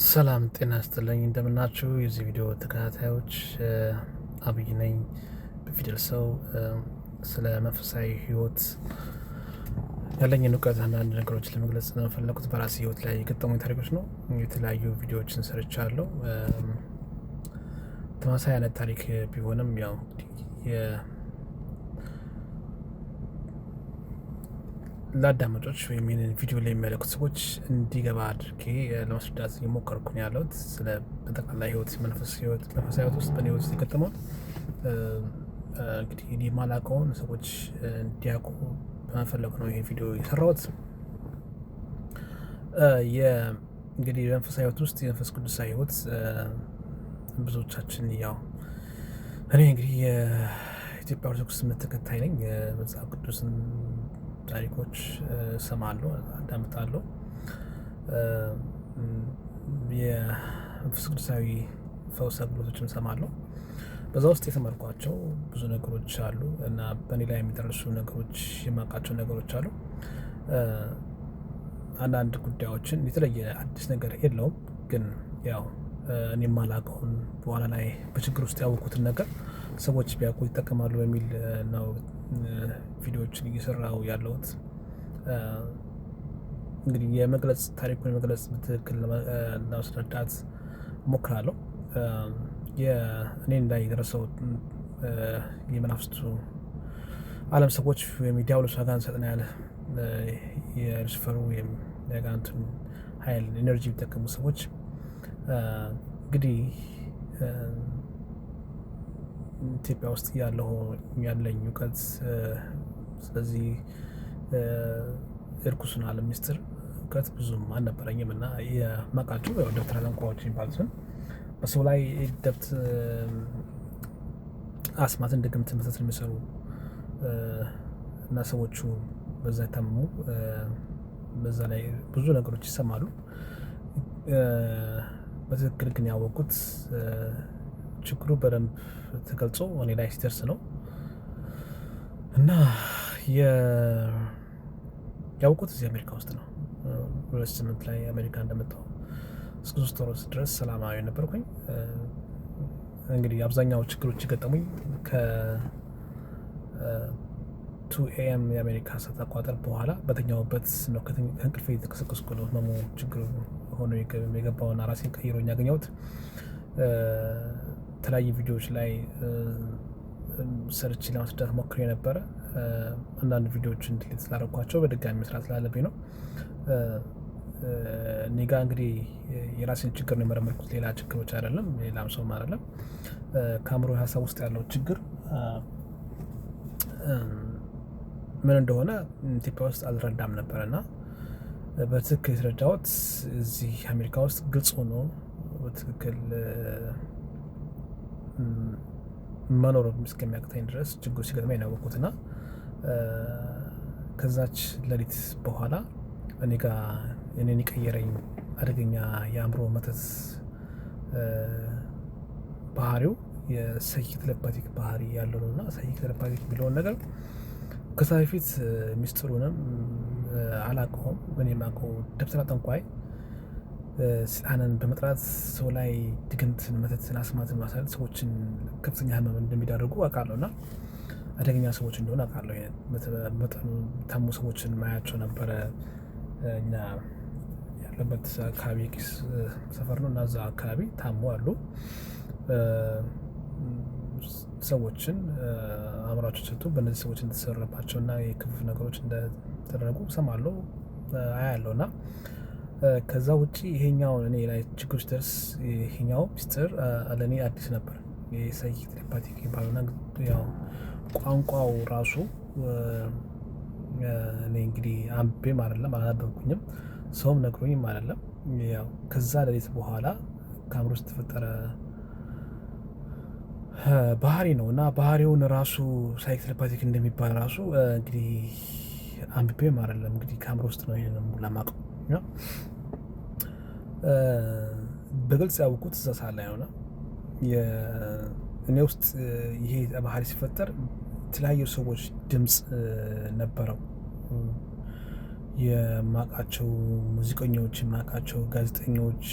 ሰላም ጤና ይስጥልኝ፣ እንደምናችሁ የዚህ ቪዲዮ ተከታታዮች፣ አብይ ነኝ በፊደል ሰው። ስለ መንፈሳዊ ሕይወት ያለኝን እውቀት አንዳንድ ነገሮች ለመግለጽ ነው የፈለኩት። በራሴ ሕይወት ላይ የገጠሙኝ ታሪኮች ነው። የተለያዩ ቪዲዮዎችን ሰርቻለሁ። ተመሳሳይ አይነት ታሪክ ቢሆንም ያው ለአዳማጮች ወይም ይህንን ቪዲዮ ላይ የሚመለከቱ ሰዎች እንዲገባ አድርጌ ለማስረዳት እየሞከርኩ ነው ያለሁት። ስለ በጠቅላላ ህይወት መንፈሳዊ ህይወት ውስጥ በእኔ ህይወት ውስጥ የገጠመውን እንግዲህ እኔ የማላውቀውን ሰዎች እንዲያውቁ በመፈለጉ ነው ይሄ ቪዲዮ የሰራሁት። እንግዲህ በመንፈሳዊ ህይወት ውስጥ የመንፈስ ቅዱሳዊ ህይወት ብዙዎቻችን ያው እኔ እንግዲህ የኢትዮጵያ ኦርቶዶክስ እምነት ተከታይ ነኝ። መጽሐፍ ቅዱስን ታሪኮች እሰማለሁ፣ አዳምጣለሁ። የመንፈስ ቅዱሳዊ ፈውስ አገልግሎቶችን እሰማለሁ። በዛ ውስጥ የተማርኳቸው ብዙ ነገሮች አሉ እና በእኔ ላይ የሚደርሱ ነገሮች የማውቃቸው ነገሮች አሉ። አንዳንድ ጉዳዮችን የተለየ አዲስ ነገር የለውም፣ ግን ያው እኔ የማላውቀውን በኋላ ላይ በችግር ውስጥ ያወቅኩትን ነገር ሰዎች ቢያውቁ ይጠቀማሉ በሚል ነው ቪዲዮዎችን እየሰራሁ ያለሁት። እንግዲህ የመግለጽ ታሪኩን የመግለጽ በትክክል ለማስረዳት እሞክራለሁ። እኔን ላይ የደረሰው የመናፍስቱ ዓለም ሰዎች ወይም የዲያብሎስ አጋንንት ሰጥና ያለ የሉሲፈሩ ወይም የአጋንንቱን ኃይል energy የሚጠቀሙ ሰዎች እንግዲህ ኢትዮጵያ ውስጥ ያለው ያለኝ እውቀት ስለዚህ እርኩሱን ዓለም ሚስጥር እውቀት ብዙም አልነበረኝም። እና የማውቃቸው ያው ደብተራ ጠንቋዮች የሚባሉትን በሰው ላይ ደብት አስማትን፣ ድግምት፣ መተት የሚሰሩ እና ሰዎቹ በዛ የታመሙ በዛ ላይ ብዙ ነገሮች ይሰማሉ። በትክክል ግን ያወቅኩት ችግሩ በደንብ ተገልጾ እኔ ላይ ሲደርስ ነው። እና ያወቅኩት እዚህ አሜሪካ ውስጥ ነው። 2008 ላይ አሜሪካ እንደመጣሁ እስከ 3 ወር ድረስ ሰላማዊ ነበርኩኝ። እንግዲህ አብዛኛው ችግሮች የገጠሙኝ ከ 2 AM የአሜሪካ ሰዓት አቆጣጠር በኋላ በተኛሁበት ነው። ከእንቅልፌ የተቀሰቀስኩ ነው ህመሙ ችግሩ ሆኖ የገባውና ራሴን ቀይሮኝ ያገኘሁት። የተለያዩ ቪዲዮዎች ላይ ሰርቼ ለማስረዳት ሞክሬ ነበረ። አንዳንድ ቪዲዮዎችን delete ስላደረኳቸው በድጋሚ መስራት ስላለብኝ ነው። እኔ ጋ እንግዲህ የራሴን ችግር ነው የመረመርኩት፣ ሌላ ችግሮች አይደለም፣ ሌላም ሰውም አይደለም። ከአእምሮ ሀሳብ ውስጥ ያለው ችግር ምን እንደሆነ ኢትዮጵያ ውስጥ አልረዳም ነበር እና በትክክል የተረዳሁት እዚህ አሜሪካ ውስጥ ግልጽ ሆኖ በትክክል መኖር እስከሚያቅተኝ ድረስ ችግሩ ሲገጥመኝ ነው ያወቅኩት። እና ከዛች ሌሊት በኋላ እኔ ጋ እኔን የቀየረኝ አደገኛ የአእምሮ መተት ባህሪው የ psychic telepathic ባህሪ ያለው ነው። እና psychic telepathic የሚለውን ነገር ከዛ በፊት ሚስጥሩንም አላውቀውም። እኔ የማውቀው ደብተራ ጠንቋይ ሰይጣንን በመጥራት ሰው ላይ ድግምትን፣ መተትን፣ አስማትን ማሳለጥ ሰዎችን ከፍተኛ ህመም እንደሚዳርጉ አውቃለሁ እና አደገኛ ሰዎች እንደሆነ አውቃለሁ። መጠኑ ታሙ ሰዎችን ማያቸው ነበረ። እኛ ያለበት አካባቢ ኪስ ሰፈር ነው እና እዛ አካባቢ ታሙ አሉ ሰዎችን አእምሯቸው ሰጥቶ በእነዚህ ሰዎች እንደተሰራባቸው እና የክፉ ነገሮች እንደተደረጉ እሰማለሁ፣ አያለሁ። እና ከዛ ውጪ ይሄኛው እኔ ላይ ችግር ሲደርስ ይሄኛው ሚስጥር ለእኔ አዲስ ነበር። የ psychic telepathic የሚባለውና ያው ቋንቋው ራሱ እኔ እንግዲህ አንብቤም አይደለም፣ አላነበብኩኝም፣ ሰውም ነግሮኝም አይደለም። ያው ከዛ ሌሊት በኋላ ከአእምሮ ውስጥ የተፈጠረ ባህሪ ነው እና ባህሪውን ራሱ psychic telepathic እንደሚባል ራሱ እንግዲህ አንብቤም አይደለም፣ እንግዲህ ከአእምሮ ውስጥ ነው ይሄንን ሙላ የማውቀው። በግልጽ ያወቅኩት እዛ ሰዓት ላይ ነው። እኔ ውስጥ ይሄ ባህሪ ሲፈጠር የተለያዩ ሰዎች ድምጽ ነበረው። የማቃቸው ሙዚቀኞች፣ የማቃቸው ጋዜጠኞች፣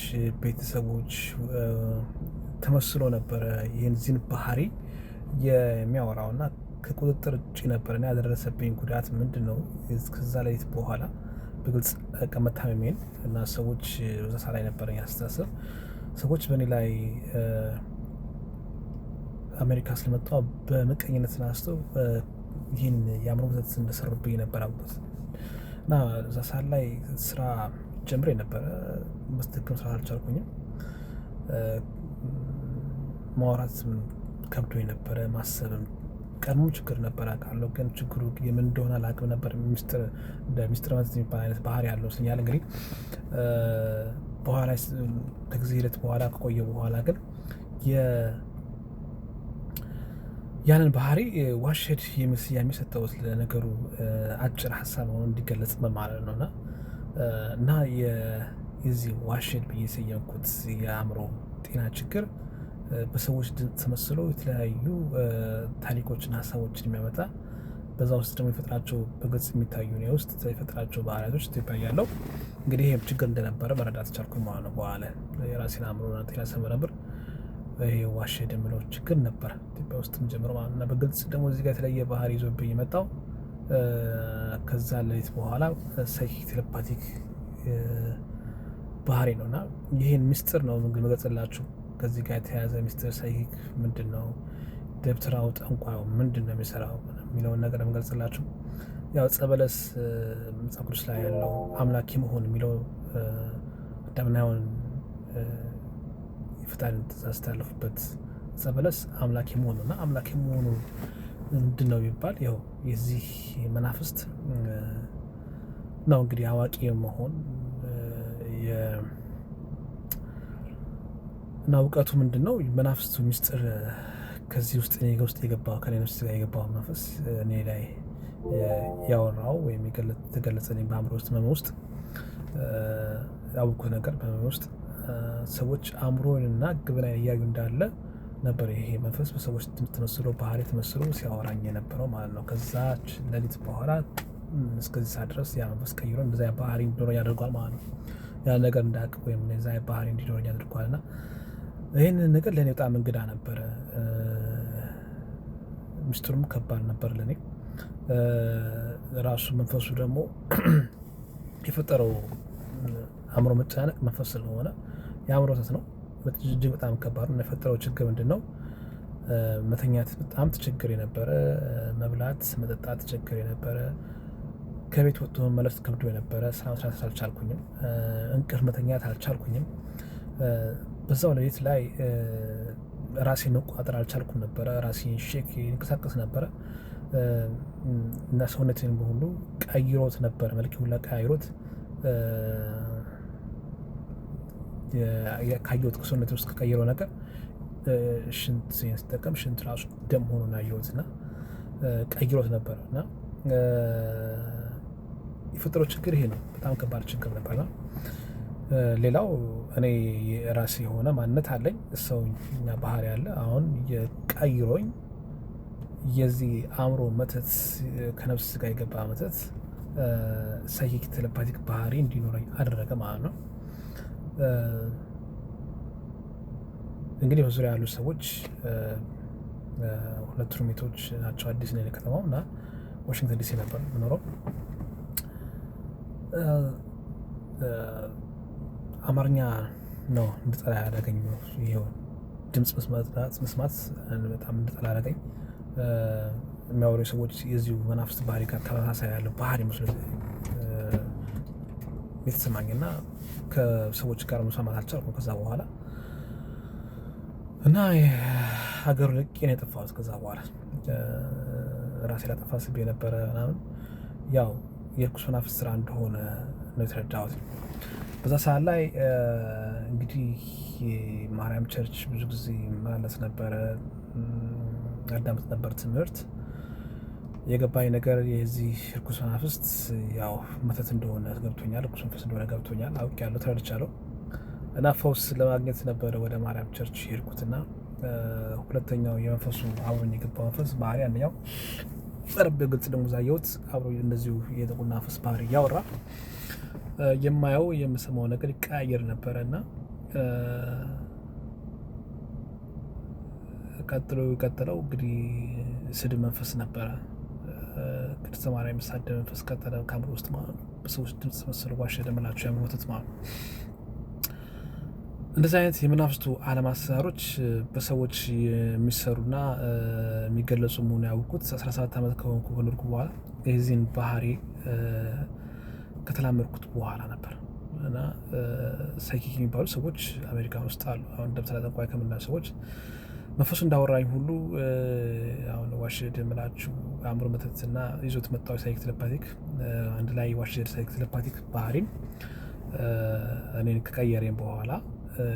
ቤተሰቦች ተመስሎ ነበረ ይህን ባህሪ የሚያወራው እና ከቁጥጥር ውጭ ነበር። እና ያደረሰብኝ ጉዳት ምንድነው? ከዛ ሌሊት በኋላ በግልጽ መታመሜን እና ሰዎች በዛ ሰዓት ላይ ነበረኝ አስተሳሰብ፣ ሰዎች በእኔ ላይ አሜሪካ ስለመጣሁ በምቀኝነት ተነስተው ይህን የአእምሮ መተት እንደሰሩብኝ ነበር ያወቅሁት። እና እዛ ሰዓት ላይ ስራ ጀምሬ ነበረ፣ በትክክል መስራት አልቻልኩኝም። ማውራት ከብዶኝ ነበረ፣ ማሰብም ቀድሞ ችግር ነበር አውቃለሁ፣ ግን ችግሩ የምን እንደሆነ አላውቅም ነበር። ሚስጥር እንደ ሚስጥር መተት የሚባል አይነት ባህሪ ያለው ይመስለኛል። እንግዲህ በኋላ ከጊዜ ሂደት በኋላ ከቆየ በኋላ ግን ያንን ባህሪ ዋሸድ የሚል ስያሜ ሰጠሁት፣ ለነገሩ አጭር ሀሳብ ሆኖ እንዲገለጽ ማለት ነው። እና የዚህ ዋሸድ ብዬ የሰየምኩት የአእምሮ ጤና ችግር በሰዎች ድምፅ ተመስሎ የተለያዩ ታሪኮችን፣ ሀሳቦችን የሚያመጣ፣ በዛ ውስጥ ደግሞ የፈጥራቸው በግልጽ የሚታዩ እኔ ውስጥ የፈጥራቸው ባህሪያቶች ኢትዮጵያ ያለው እንግዲህ ይሄም ችግር እንደነበረ መረዳት ቻልኩኝ ማለት ነው። በኋላ የራሴን አእምሮና ጤና ስመረምር ይሄ ዋሸድ የምለው ችግር ነበር ኢትዮጵያ ውስጥም ጀምሮ ማለት ነው። እና በግልጽ ደግሞ እዚህ ጋር የተለየ ባህሪ ይዞብኝ የመጣው ከዛ ሌሊት በኋላ psychic telepathic ባህሪ ነው። እና ይህን ሚስጥር ነው የምገልጽላችሁ። ከዚህ ጋር የተያያዘ ሚስጥር psychic ምንድን ነው፣ ደብተራው ጠንቋዩ ምንድን ነው የሚሰራው የሚለውን ነገር የምገልጽላችሁ። ያው ጸበለስ መጽሐፍ ቅዱስ ላይ ያለው አምላክ የመሆን የሚለው አዳምና ሔዋን የፈጣሪን ትእዛዝ ያስተላለፉበት ጸበለስ አምላክ የመሆኑ እና አምላክ የመሆኑ ምንድን ነው ቢባል ያው የዚህ መናፍስት ነው እንግዲህ አዋቂ የመሆን እና እውቀቱ ምንድን ነው? መናፍስቱ ሚስጥር ከዚህ ውስጥ እኔ ውስጥ የገባው ከኔ ነፍስ ጋር የገባው መንፈስ እኔ ላይ ያወራው ወይም የተገለጸልኝ በአእምሮ ውስጥ ህመም ውስጥ ያወቅኩት ነገር በህመም ውስጥ ሰዎች አእምሮንና ግብራን እያዩ እንዳለ ነበር። ይሄ መንፈስ በሰዎች ተመስሎ ባህሪ ተመስሎ ሲያወራኝ የነበረው ማለት ነው። ከዛች ሌሊት በኋላ እስከዚህ ሰዓት ድረስ ያ መንፈስ ቀይሮ እንደዛ ባህሪ እንዲኖረኝ አድርጓል ማለት ነው። ያ ነገር እንዳውቅ ወይም እንደዛ ባህሪ እንዲኖረኝ አድርጓል። እና ይህንን ነገር ለእኔ በጣም እንግዳ ነበረ። ምስጢሩም ከባድ ነበር ለእኔ። ራሱ መንፈሱ ደግሞ የፈጠረው አእምሮ መጨናነቅ መንፈስ ስለሆነ የአእምሮ መተት ነው፣ እጅግ በጣም ከባድ ነው። የፈጠረው ችግር ምንድን ነው? መተኛት በጣም ተቸግሬ ነበረ። መብላት መጠጣት ተቸግሬ ነበረ። ከቤት ወጥቶ መመለስ ከብዶ ነበረ። ስራ መስራት አልቻልኩኝም። እንቅልፍ መተኛት አልቻልኩኝም። በዛው ሌሊት ላይ ራሴን መቆጣጠር አልቻልኩም ነበረ። ራሴን shake ይንቀሳቀስ ነበረ እና ሰውነቴን በሁሉ ቀይሮት ነበረ። መልኬ ሁላ ቀያይሮት ካየሁት ከሰውነቴ ውስጥ ከቀየረው ነገር ሽንት ስጠቀም ሽንት ራሱ ደም ሆኖ ነው ያየሁት እና ቀይሮት ነበረ። እና የፈጠረው ችግር ይሄ ነው። በጣም ከባድ ችግር ነበርና ሌላው እኔ የራሴ የሆነ ማንነት አለኝ። ሰውኛ ባህሪ አለ። አሁን የቀይሮኝ የዚህ አእምሮ መተት ከነፍስ ጋር የገባ መተት psychic telepathic ባህሪ እንዲኖረኝ አደረገ ማለት ነው። እንግዲህ በዙሪያ ያሉ ሰዎች ሁለት roommate ኦች ናቸው። አዲስ ነው ከተማው እና ዋሽንግተን ዲሲ ነበር የምኖረው። አማርኛ ነው እንድጠላ ያደረገኝ። ይኸው ድምጽ መስማት በጣም እንድጠላ ያደረገኝ የሚያወሩ ሰዎች የዚሁ መናፍስት ባህሪ ጋር ተመሳሳይ ያለው ባህሪ መስሎ የተሰማኝ እና ከሰዎች ጋር መስማማት አልቻልኩም ከዛ በኋላ እና ሀገሩ ለቅቄ ነው የጠፋሁት። ከዛ በኋላ ራሴ ላጠፋ አስቤ የነበረ ምናምን ያው የርኩስ መናፍስት ስራ እንደሆነ ነው የተረዳሁት። በዛ ሰዓት ላይ እንግዲህ ማርያም church ብዙ ጊዜ እመላለስ ነበረ፣ አዳምጥ ነበር ትምህርት። የገባኝ ነገር የዚህ ርኩስ መናፍስት ያው መተት እንደሆነ ገብቶኛል፣ ርኩስ መንፈስ እንደሆነ ገብቶኛል፣ አውቄያለሁ፣ ተረድቻለሁ። እና ፈውስ ለማግኘት ነበረ ወደ ማርያም church የሄድኩትና ሁለተኛው የመንፈሱ አብሮኝ የገባው መንፈስ ባህሪ አንደኛው በረብ ግልጽ ደግሞ ዛየሁት አብሮ እንደዚሁ የጥቁር መናፍስት ባህሪ እያወራ የማየው የምሰማው ነገር ይቀያየር ነበረ። እና ቀጥሎ የቀጠለው እንግዲህ ስድብ መንፈስ ነበረ። ቅድስተ ማርያም የሚሳደብ መንፈስ ቀጠለ ከአእምሮ ውስጥ ማለት ነው። በሰዎች ድምፅ መሰሉ ዋሸ ደመላቸው የአእምሮ ወተት ማለት ነው። እንደዚህ አይነት የመናፍስቱ ዓለም አሰራሮች በሰዎች የሚሰሩና የሚገለጹ መሆኑ ያወቅኩት 17 ዓመት ከሆንኩ ከኖርኩ በኋላ፣ የዚህን ባህሪ ከተላመድኩት በኋላ ነበር። እና psychic የሚባሉ ሰዎች አሜሪካ ውስጥ አሉ። አሁን ደብተራ ጠንቋይ ከምንላቸው ሰዎች መንፈሱ እንዳወራኝ ሁሉ አሁን ዋሽድ የምላችሁ አእምሮ መተትና ይዞት መጣው psychic telepathic አንድ ላይ ዋሽድ psychic telepathic ባህሪም እኔን ከቀየረኝ በኋላ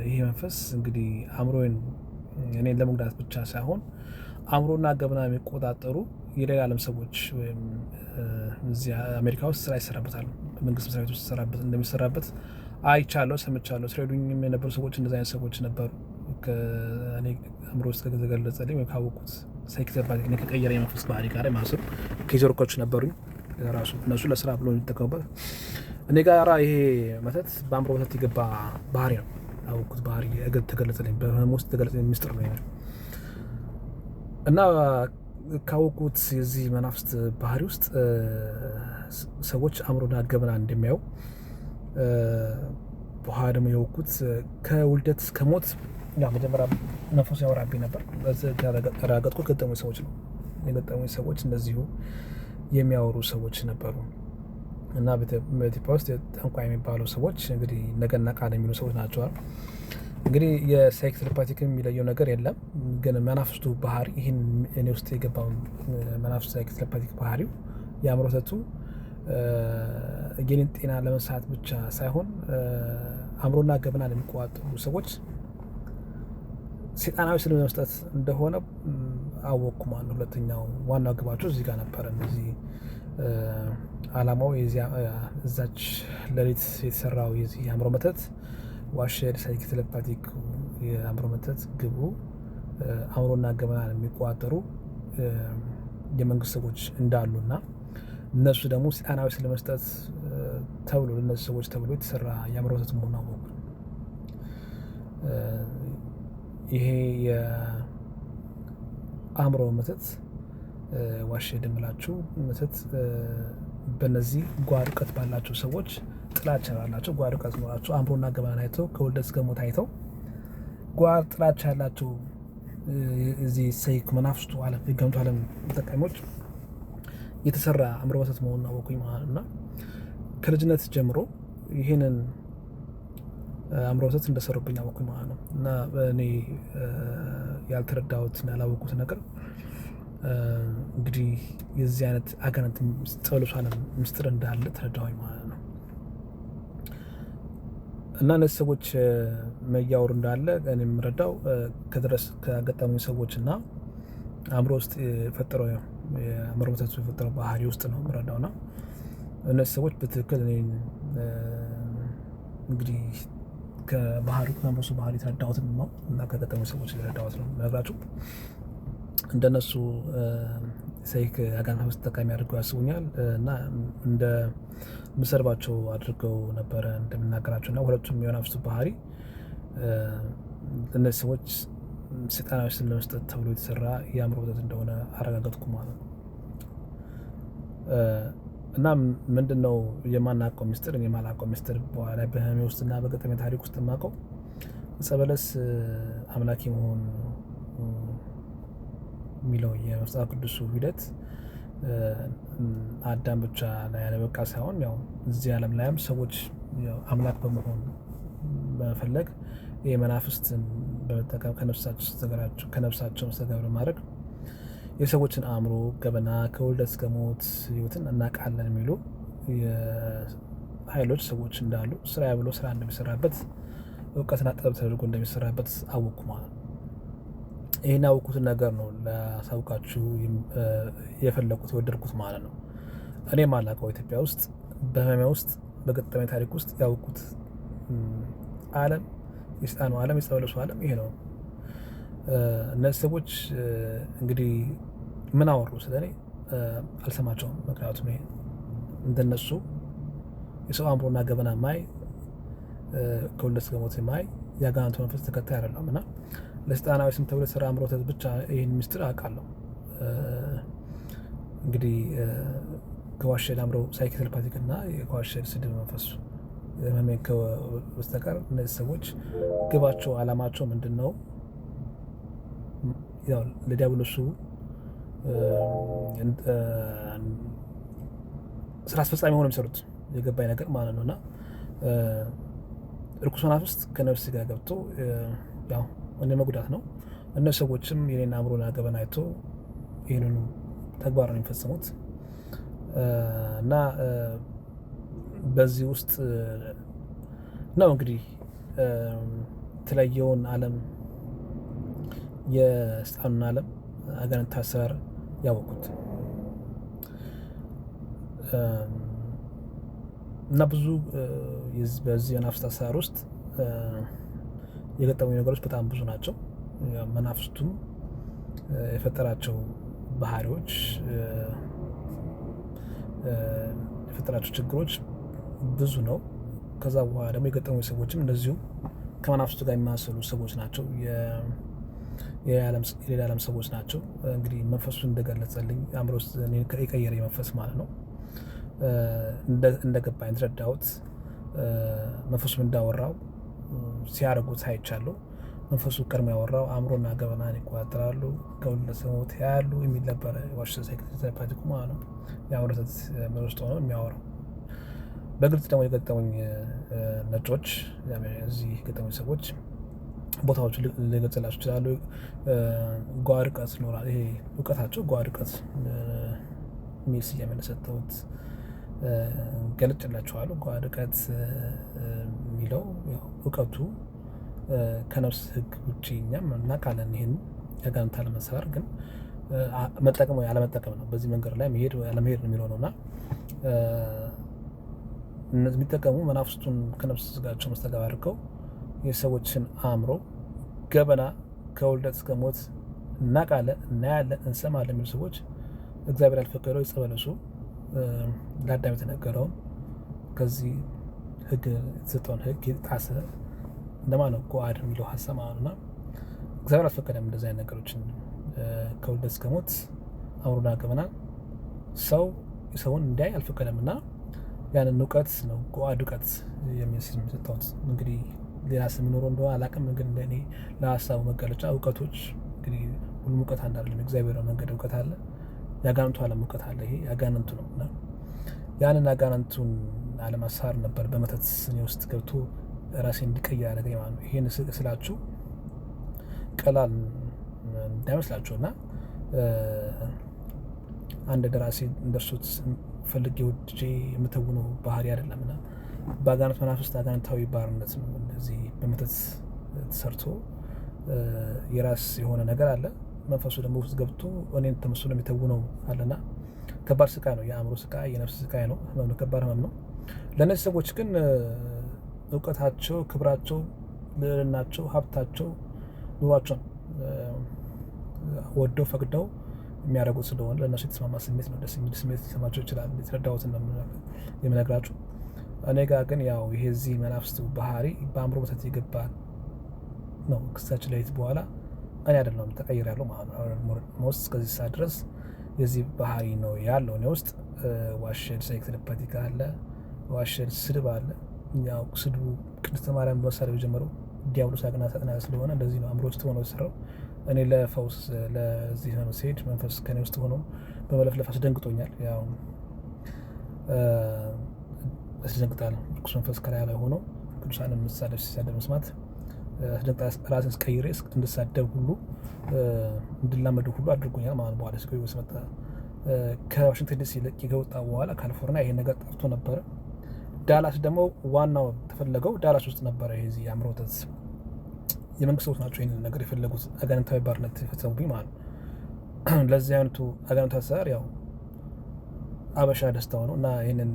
ይሄ መንፈስ እንግዲህ አእምሮዬን እኔን ለመጉዳት ብቻ ሳይሆን አእምሮና ገበና የሚቆጣጠሩ የሌላ ዓለም ሰዎች ወይም እዚህ አሜሪካ ውስጥ ስራ ይሰራበታል። መንግስት መስሪያ ቤት ውስጥ እንደሚሰራበት አይቻለሁ፣ ሰምቻለሁ። ሲረዱኝም የነበሩ ሰዎች እንደዚህ አይነት ሰዎች ነበሩ። እኔ አእምሮ ውስጥ ከተገለጸልኝ ወይም ካወቅኩት psychic telepathic እኔ ከቀየረኝ የመንፈስ ባህሪ ጋር ማለት ነው case worker ኦች ነበሩኝ። ራሱ እነሱ ለስራ ብሎ የሚጠቀሙበት እኔ ጋራ ይሄ መተት በአእምሮ መተት የገባ ባህሪ ነው። ያወቅኩት ባህሪ ተገለጸልኝ፣ በህመም ውስጥ ተገለጸልኝ ሚስጥር ነው። እና ካወቅኩት የዚህ መናፍስት ባህሪ ውስጥ ሰዎች አእምሮና ገበና እንደሚያዩ በኋላ ደግሞ ያወቅኩት ከውልደት እስከ ሞት፣ ያው መጀመሪያ መንፈሱ ያወራብኝ ነበር። ያረጋገጥኩት ገጠሙኝ ሰዎች ነው። የገጠሙኝ ሰዎች እንደዚሁ የሚያወሩ ሰዎች ነበሩ። እና በኢትዮጵያ ውስጥ ጠንቋይ የሚባሉ ሰዎች እንግዲህ ነገና ቃል የሚሉ ሰዎች ናቸዋል። እንግዲህ የ psychic telepathic የሚለየው ነገር የለም። ግን መናፍስቱ ባህሪ ይህን እኔ ውስጥ የገባው መናፍስቱ psychic telepathic ባህሪው የአእምሮ ተቱ የኔን ጤና ለመሳት ብቻ ሳይሆን አእምሮና ገበና ለሚቆጣጠሩ ሰዎች ሰይጣናዊ ስም ለመስጠት እንደሆነ አወቅኩ ማለት ነው። ሁለተኛው ዋናው ግባቸው እዚህ ጋር ነበረ። እነዚህ አላማው እዛች ሌሊት የተሰራው የዚህ የአእምሮ መተት ዋሸድ psychic telepathic የአእምሮ መተት ግቡ አእምሮና ገበና የሚቆጣጠሩ የመንግስት ሰዎች እንዳሉና እነሱ ደግሞ ሰይጣናዊ ስም ለመስጠት ተብሎ ለእነዚህ ሰዎች ተብሎ የተሰራ የአእምሮ መተት መሆኑን አወቅኩ። ይሄ የአእምሮ መተት ዋሸድ የምላችሁ መተት በእነዚህ ጓድ እውቀት ባላቸው ሰዎች ጥላቻ ባላቸው ጓድ እውቀት ኖራቸው አእምሮና ገበናን አይተው ከውልደት እስከ ሞት አይተው ጓድ ጥላቻ ያላቸው እዚህ psychic መናፍስቱ ዓለም የገምቱ ዓለም ተጠቃሚዎች የተሰራ አእምሮ መተት መሆኑን አወኩኝ ማለት ነው። እና ከልጅነት ጀምሮ ይህንን አእምሮ መተት እንደሰሩብኝ አወኩኝ ማለት ነው። እና እኔ ያልተረዳሁት እና ያላወቅኩት ነገር እንግዲህ የዚህ አይነት አጋንንት ጸሎት ዓለም ምስጢር እንዳለ ተረዳሁኝ ማለት ነው። እና እነዚህ ሰዎች እያወሩ እንዳለ እኔ የምረዳው ከድረስ ከገጠሙኝ ሰዎች እና አእምሮ ውስጥ የፈጠረው የአእምሮ መተቱ የፈጠረው ባህሪ ውስጥ ነው የምረዳው። እና እነዚህ ሰዎች በትክክል እኔን እንግዲህ ከባህሪ ከመንፈሱ ባህሪ የተረዳሁትን ነው እና ከገጠሙኝ ሰዎች የተረዳሁት ነው የምነግራችሁ። እንደነሱ psychic አጋንንት ውስጥ ተጠቃሚ አድርገው ያስቡኛል እና እንደ ምሰድባቸው አድርገው ነበረ እንደምናገራቸው። እና ሁለቱም የመናፍስቱ ባህሪ እነዚህ ሰዎች ሰይጣናዊ ስም ለመስጠት ተብሎ የተሰራ የአእምሮ መተት እንደሆነ አረጋገጥኩ ማለት ነው። እና ምንድነው የማናውቀው ሚስጥር? እኔ የማላውቀው ሚስጥር በኋላ በህመሜ ውስጥ እና በገጠመኝ ታሪክ ውስጥ የማውቀው ዕፀ በለስ አምላኪ መሆን የሚለው የመጽሐፍ ቅዱሱ ሂደት አዳም ብቻ ላይ ያለበቃ ሳይሆን ያው እዚህ ዓለም ላይም ሰዎች ያው አምላክ በመሆን በመፈለግ የመናፍስትን በመጠቀም ከነፍሳቸው መስተጋብር በማድረግ የሰዎችን አእምሮ ገበና ከውልደት እስከ ሞት ህይወትን እናውቃለን የሚሉ ኃይሎች ሰዎች እንዳሉ ስራ ብሎ ስራ እንደሚሰራበት እውቀትና ጥበብ ተደርጎ እንደሚሰራበት አወቅኩ ማለት ነው። ይሄን ያወቅኩትን ነገር ነው ላሳውቃችሁ የፈለኩት የወደድኩት ማለት ነው። እኔ የማላውቀው ኢትዮጵያ ውስጥ በህመሜ ውስጥ በገጠመኝ ታሪክ ውስጥ ያወቅኩት ዓለም የሰይጣኑ ዓለም የጸበለሱ ዓለም ይሄ ነው። እነዚህ ሰዎች እንግዲህ ምን አወሩ ስለኔ? አልሰማቸውም። ምክንያቱም እንደነሱ የሰው አእምሮና ገበና ማይ፣ ከውልደት እስከ ሞት ማይ የአጋንንቱ መንፈስ ተከታይ አይደለም እና ለሰይጣናዊ ስም ተብሎ የተሰራ አእምሮ ወተት ብቻ ይህን ምስጢር አውቃለሁ። እንግዲህ ከዋሸድ አእምሮ psychic telepathic እና ከዋሸድ ስድብ መንፈሱ ህመሜን በስተቀር እነዚህ ሰዎች ግባቸው አላማቸው ምንድን ነው? ያው ለዲያብሎሱ ስራ አስፈጻሚ ሆነው የሚሰሩት የገባኝ ነገር ማለት ነው። እና እርኩስ መናፍስት ከነፍስ ጋር ገብቶ ያው እኔ መጉዳት ነው። እነዚህ ሰዎችም የኔን አእምሮና ገበና አይቶ ይህንኑ ተግባር ነው የሚፈጽሙት። እና በዚህ ውስጥ ነው እንግዲህ የተለየውን ዓለም፣ የሰይጣኑን ዓለም አጋንንት አሰራር ያወቁት። እና ብዙ በዚህ መናፍስት አሰራር ውስጥ የገጠሙ ነገሮች በጣም ብዙ ናቸው። መናፍስቱም የፈጠራቸው ባህሪዎች፣ የፈጠራቸው ችግሮች ብዙ ነው። ከዛ በኋላ ደግሞ የገጠሙ ሰዎችም እንደዚሁ ከመናፍስቱ ጋር የሚማሰሉ ሰዎች ናቸው። የሌላ ዓለም ሰዎች ናቸው። እንግዲህ መንፈሱ እንደገለጸልኝ፣ አእምሮ ውስጥ የቀየረ መንፈስ ማለት ነው። እንደገባኝ የተረዳሁት መንፈሱም እንዳወራው ሲያደርጉት አይቻለሁ። መንፈሱ ቀድሞ ያወራው አእምሮና ገበናን ይቆጣጠራሉ፣ ከውልደት እስከ ሞት ያያሉ የሚል ነበረ። ዋሽ telepathic ኡ ማለት ነው። የአእምሮ ውስጥ ሆነው የሚያወራው በግልጽ ደግሞ የገጠሙኝ ነጮች፣ እዚህ የገጠሙኝ ሰዎች ቦታዎቹ ልገልጽላችሁ ይችላሉ። ጓ ርቀት ኖራል። ይሄ እውቀታቸው ጓ ርቀት የሚል ስያሜ እንደሰጠሁት ገልጭላችኋለሁ። ጓ ርቀት የሚለው እውቀቱ ከነፍስ ሕግ ውጭ፣ እኛም እናውቃለን። ይህን ያጋንንት አለመሰራር ግን መጠቀም ወይ አለመጠቀም ነው። በዚህ መንገድ ላይ መሄድ ወይ አለመሄድ ነው የሚለው ነው። እና እነዚህ የሚጠቀሙ መናፍስቱን ከነፍስ ስጋቸው መስተጋብር አድርገው የሰዎችን አእምሮ ገበና ከውልደት እስከ ሞት እናውቃለን፣ እናያለን፣ እንሰማለን የሚሉ ሰዎች እግዚአብሔር ያልፈቀደው ዕፀ በለሱ ለአዳም የተነገረውን ከዚህ ሕግ የተሰጠውን ሕግ የጣሰ እንደማለት ነው። ጎአድ የሚለው ሀሳብ ማለት ነው። እና እግዚአብሔር አልፈቀደም እንደዚህ አይነት ነገሮችን፣ ከውልደት እስከ ሞት አእምሮና ገበና ሰው ሰውን እንዲያይ አልፈቀደም። እና ያንን እውቀት ነው ጎአድ እውቀት የሚል ስም የሰጠሁት። እንግዲህ ሌላ ስም ይኖረው እንደሆነ አላውቅም። ግን ለእኔ ለሀሳቡ መገለጫ እውቀቶች እንግዲህ ሁሉም እውቀት አንድ አይደለም። የእግዚአብሔር መንገድ እውቀት አለ፣ የአጋንንቱ ዓለም እውቀት አለ። ይሄ የአጋንንቱ ነው። እና ያንን አጋንንቱን ዓለም አሰራር ነበር በመተት እኔ ውስጥ ገብቶ ራሴን እንድቀይር ያደረገኝ ማለት ነው። ይሄን ስላችሁ ቀላል እንዳይመስላችሁ እና አንድ ደራሲ እንደርሱት ፈልጌ ወድጄ የምተውነው ባህሪ አይደለም። እና በአጋንንት መናፍስት አጋንንታዊ ባርነት ነው። እንደዚህ በመተት ተሰርቶ የራስ የሆነ ነገር አለ። መንፈሱ ደግሞ ውስጥ ገብቶ እኔን ተመስሎ የሚተውነው አለና ከባድ ስቃይ ነው። የአእምሮ ስቃይ፣ የነፍስ ስቃይ ነው። ህመም ነው። ከባድ ህመም ነው። ለእነዚህ ሰዎች ግን እውቀታቸው፣ ክብራቸው፣ ልዕልናቸው፣ ሀብታቸው፣ ኑሯቸውን ወደው ፈቅደው የሚያደርጉት ስለሆነ ለእነሱ የተስማማ ስሜት ነው። ደስ የሚል ስሜት ሊሰማቸው ይችላል። የተረዳሁትን ነው የምነግራችሁ። እኔ ጋር ግን ያው ይሄ እዚህ መናፍስቱ ባህሪ በአእምሮ መተት የገባ ነው። ክሳችን ለይት በኋላ እኔ አይደለሁም፣ ተቀይሬያለሁ ማለት ነው። Almost እስከዚህ ሰዓት ድረስ የዚህ ባህሪ ነው ያለው እኔ ውስጥ። ዋሸድ psychic telepathic አለ፣ ዋሸድ ስድብ አለ። ያው ስድቡ ቅድስተ ማርያም በመሳደብ የጀመረው ዲያብሎስ አቅና ሳጥና ስለሆነ እንደዚህ ነው አእምሮ ውስጥ ሆኖ የሰራው። እኔ ለፈውስ ለዚህ ነው ሲሄድ መንፈስ ከኔ ውስጥ ሆኖ በመለፍለፍ አስደንግጦኛል። ያው ያስደነግጣል። ርኩስ መንፈስ ከላይ ላይ ሆኖ ቅዱሳንን መሳደብ ሲሳደብ መስማት ራስን ቀይሬ እንድሳደብ ሁሉ፣ እንድላመድ ሁሉ አድርጎኛል ማለት ነው። በኋላ ሲቆይ ስመጣ ከዋሽንግተን ዲሲ ለቅቄ ከወጣ በኋላ ካሊፎርኒያ ይሄ ነገር ጠፍቶ ነበረ። ዳላስ ደግሞ ዋናው ተፈለገው ዳላስ ውስጥ ነበረ። የዚህ የአእምሮ ወተት የመንግስት ሰዎች ናቸው ይህንን ነገር የፈለጉት፣ አጋንንታዊ ባርነት የፈጸሙብኝ ማለት ነው። ለዚህ አይነቱ አጋንንታዊ አሰራር ያው አበሻ ደስታው ነው እና ይህንን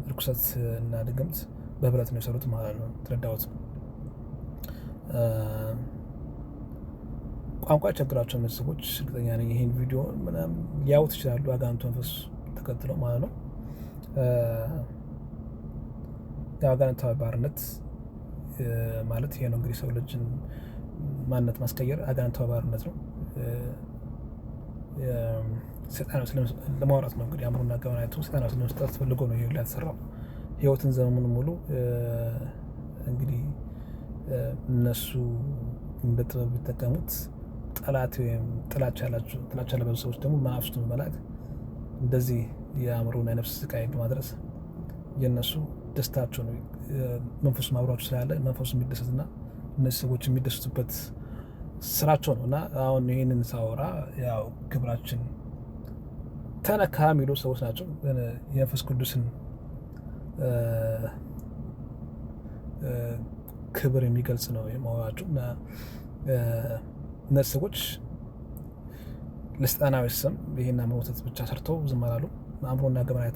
ርኩሰት እና ድግምት በህብረት ነው የሰሩት ማለት ነው። ተረዳሁት። ቋንቋ ቸግራቸው እነዚህ ሰዎች እርግጠኛ ነኝ ይሄን ቪዲዮ ምናምን ሊያዩት ይችላሉ። አጋንንቱ መንፈስ ተከትለው ማለት ነው። የአጋንንታዊ ባርነት ማለት ይሄ ነው እንግዲህ፣ ሰው ልጅን ማንነት ማስቀየር አጋንንታዊ ባርነት ነው። ሰይጣን ለማውራት ነው እንግዲህ፣ አእምሮና ገበና አይቶ ሰይጣን ስለመስጠት ፈልጎ ነው ይሄ የተሰራው። ህይወትን ዘመኑን ሙሉ እንግዲህ እነሱ እንደ ጥበብ ቢጠቀሙት፣ ጠላት ወይም ጥላቻ ያላቸው ጥላቻ ያለባቸው ሰዎች ደግሞ መናፍስቱን በመላክ እንደዚህ የአእምሮና የነፍስ ስቃይ በማድረስ የእነሱ ደስታቸው ነው። መንፈሱ አብሯቸው ስላለ መንፈሱ የሚደሰትና እነዚህ ሰዎች የሚደሰቱበት ስራቸው ነው። እና አሁን ይህንን ሳወራ ያው ክብራችን ተነካ የሚሉ ሰዎች ናቸው። የመንፈስ ቅዱስን ክብር የሚገልጽ ነው የማወራቸው። እና እነዚህ ሰዎች ለሰይጣናዊ ስም ይሄን አእምሮ መተት ብቻ ሰርተው ዝም አላሉ። አእምሮና ገመና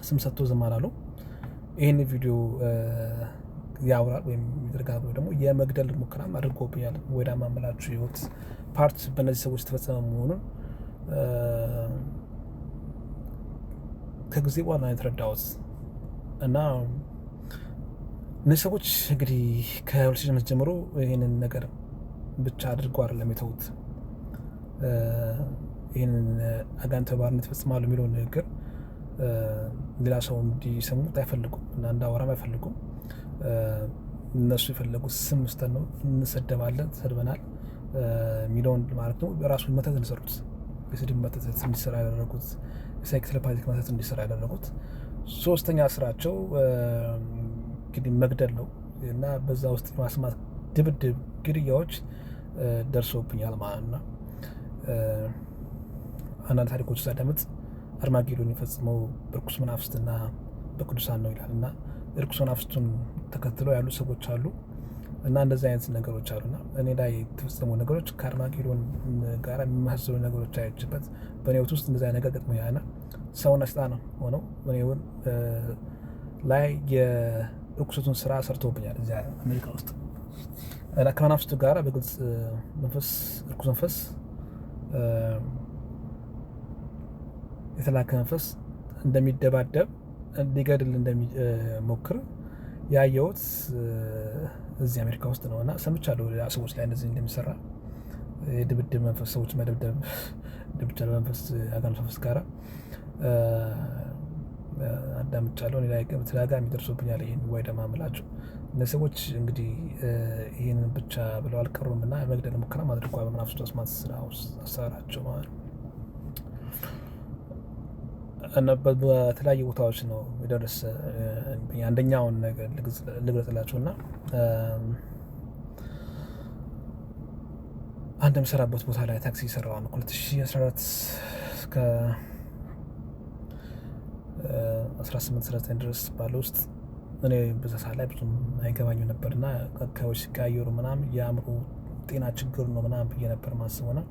ስም ሰጥተው ዝም አላሉ። ይህን ቪዲዮ ያወራል ወይም ይደርጋል ብሎ ደግሞ የመግደል ሙከራም አድርጎብኛል። ወይዳማ የምላችሁ ህይወት part በእነዚህ ሰዎች የተፈጸመ መሆኑን ከጊዜ በኋላ ነው የተረዳሁት። እና እነዚህ ሰዎች እንግዲህ ከ2005 ጀምሮ ይህንን ነገር ብቻ አድርገው አይደለም የተዉት። ይህንን አጋንንታዊ ባርነት ይፈጽማሉ የሚለውን ንግግር ሌላ ሰው እንዲሰሙት አይፈልጉም እና እንዳወራም አይፈልጉም። እነሱ የፈለጉት ስም መስጠት ነው። እንሰደባለን፣ ተሰድበናል የሚለውን ማለት ነው። ራሱ መተት እንሰሩት፣ የስድብ መተት እንዲሰራ ያደረጉት፣ የ psychic telepathic መተት እንዲሰራ ያደረጉት። ሶስተኛ ስራቸው እንግዲህ መግደል ነው እና በዛ ውስጥ የማስማት ድብድብ፣ ግድያዎች ደርሶብኛል ማለት ነው። አንዳንድ ታሪኮች ሳዳምጥ አርማጌዶን የፈጽመው በርኩስ መናፍስትና በቅዱሳን ነው ይላል እና እርኩስ መናፍስቱን ተከትለው ያሉ ሰዎች አሉ እና እንደዚህ አይነት ነገሮች አሉና እኔ ላይ የተፈጸሙ ነገሮች ከአርማጌዶን ጋር የሚመሳሰሉ ነገሮች አይችበት በእኔ ህይወት ውስጥ እንደዚህ አይነት ነገር ገጥሞኛል። እና ሰውና ሰይጣን ሆነው እኔ ላይ የርኩሰቱን ስራ ሰርተውብኛል እዚያ አሜሪካ ውስጥ። እና ከመናፍስቱ ጋር በግልጽ መንፈስ፣ እርኩስ መንፈስ፣ የተላከ መንፈስ እንደሚደባደብ፣ ሊገድል እንደሚሞክር ያየሁት እዚህ አሜሪካ ውስጥ ነው። እና ሰምቻለሁ ሌላ ሰዎች ላይ እንደዚህ እንደሚሰራ፣ የድብድብ መንፈስ፣ ሰዎች መደብደብ እንደሚቻል መንፈስ አጋንንት መንፈስ ጋራ አዳምጫለሁ። እኔ ላይ በተደጋጋሚ ደርሶብኛል። ይሄን ወይ ደማ የምላቸው እነዚህ ሰዎች እንግዲህ ይህንን ብቻ ብለው አልቀሩም እና የመግደል ሙከራም አድርጓል በመናፍስቱ አስማት ስራ ውስጥ አሰራራቸው ማለት ነው። እና በተለያዩ ቦታዎች ነው የደረሰ። አንደኛውን ነገር ልግለጽላችሁ እና አንድ የምሰራበት ቦታ ላይ ታክሲ ሰራው ነው፣ 2014 እስከ 18 19 ድረስ ባለ ውስጥ። እኔ በዛ ሰዓት ላይ ብዙም አይገባኝም ነበር እና አካባቢዎች ሲቀያየሩ ምናምን የአእምሮ ጤና ችግር ነው ምናምን ብዬ ነበር ማስበው። እና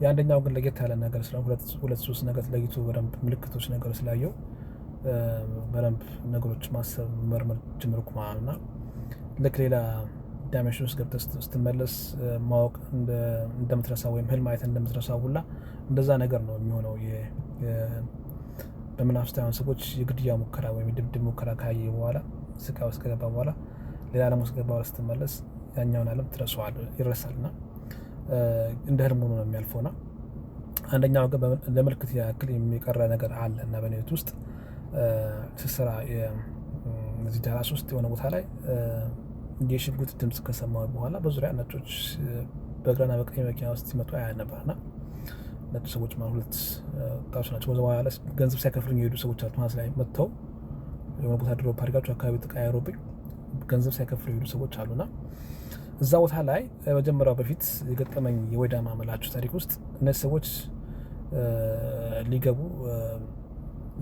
የአንደኛው ግን ለየት ያለ ነገር ስለሆነ ሁለት ሶስት ነገር ለይቶ በደንብ ምልክቶች ነገር ስላየው በደንብ ነገሮች ማሰብ መመርመር ጀመርኩ ማለት ነው። እና ልክ ሌላ dimension ውስጥ ገብተህ ስትመለስ ማወቅ እንደምትረሳ ወይም ህልም አይተህ እንደምትረሳ ሁላ እንደዛ ነገር ነው የሚሆነው። በመናፍስታውያን ሰዎች የግድያ ሙከራ ወይም የድብድብ ሙከራ ካየ በኋላ፣ ስቃይ ውስጥ ከገባ በኋላ፣ ሌላ ዓለም ውስጥ ገባ በኋላ ስትመለስ ያኛውን ዓለም ትረሳዋለህ፣ ይረሳል እና እንደ ህልም ሆኖ ነው የሚያልፈው። እና አንደኛው ግን ለምልክት ያክል የሚቀረ ነገር አለ። እና በእኔ ቤት ውስጥ ስሰራ እዚህ ዳላስ ውስጥ የሆነ ቦታ ላይ የሽጉጥ ድምጽ ከሰማሁ በኋላ በዙሪያ ነጮች በግራና በቀኝ መኪና ውስጥ ሲመጡ አያ ነበር። እና ነጭ ሰዎች ማለት ሁለት ወጣቶች ናቸው። በዛ በኋላ ገንዘብ ሳይከፍሉኝ የሄዱ ሰዎች አሉ። ማለት ላይ መጥተው የሆነ ቦታ drop አድርጋቸው አካባቢ ተቀያይሮብኝ ገንዘብ ሳይከፍሉ የሄዱ ሰዎች አሉና እዛ ቦታ ላይ መጀመሪያው በፊት የገጠመኝ የወይዳማ መላችሁ ታሪክ ውስጥ እነዚህ ሰዎች ሊገቡ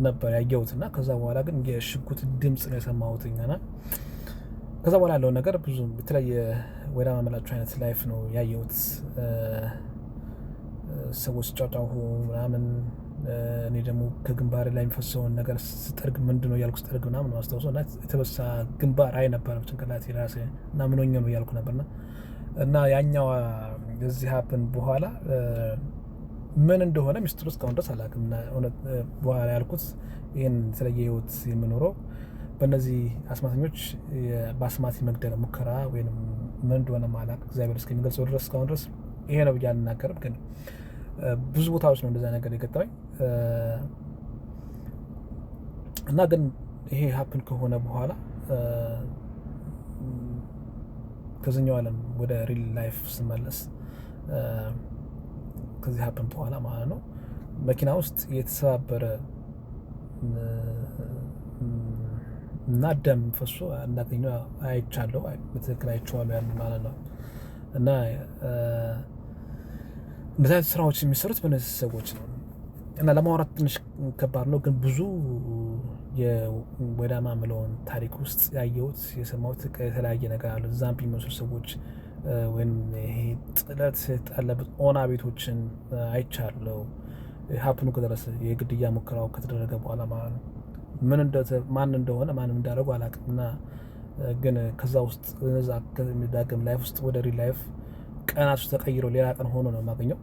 ነበር ያየሁት። እና ከዛ በኋላ ግን የሽጉጥ ድምጽ ነው የሰማሁት። እና ከዛ በኋላ ያለውን ነገር ብዙ የተለያየ ወይዳማ መላችሁ አይነት life ነው ያየሁት። ሰዎች ሲጫጫሁ ምናምን፣ እኔ ደግሞ ከግንባሬ ላይ የሚፈሰውን ነገር ስጠርግ፣ ምንድን ነው እያልኩ ስጠርግ ምናምን ነው ማስታውሰው። እና የተበሳ ግንባር አይ ነበር ጭንቅላቴ ራሴ እና ምን ሆኜ ነው እያልኩ ነበርና እና ያኛው እዚህ happen በኋላ ምን እንደሆነ ሚስጥሩ እስካሁን ድረስ አላውቅም። እና እውነት በኋላ ያልኩት ይህን የተለየ ህይወት የምኖረው በእነዚህ አስማተኞች በአስማት የመግደል ሙከራ ወይም ምን እንደሆነ ማላውቅ እግዚአብሔር እስከሚገልጸው ድረስ እስካሁን ድረስ ይሄ ነው ብዬ አልናገርም። ግን ብዙ ቦታዎች ነው እንደዛ ነገር የገጠመኝ። እና ግን ይሄ happen ከሆነ በኋላ ከዚህኛው ዓለም ወደ real life ስመለስ፣ ከዚህ happen በኋላ ማለት ነው፣ መኪና ውስጥ የተሰባበረ እና ደም ፈሶ እንዳገኘው አይቻለሁ። በትክክል አይቼዋለሁ ያን ማለት ነው። እና እንደዚህ አይነት ስራዎች የሚሰሩት በእነዚህ ሰዎች ነው። እና ለማውራት ትንሽ ከባድ ነው፣ ግን ብዙ የወዳማ ምለውን ታሪክ ውስጥ ያየሁት የሰማሁት የተለያየ ነገር አለ። ዛምቢ የሚመስሉ ሰዎች ወይም ይሄ ጥለት የተጣለበት ኦና ቤቶችን አይቻለሁ። Happen ኡ ከደረሰ የግድያ ሙከራው ከተደረገ በኋላ ማለት ነው። ምን ማን እንደሆነ ማንም እንዳደረጉ አላውቅም። እና ግን ከዛ ውስጥ እዛ ከሚዳግም life ውስጥ ወደ real life ቀናቶች ተቀይረው ሌላ ቀን ሆኖ ነው የማገኘው።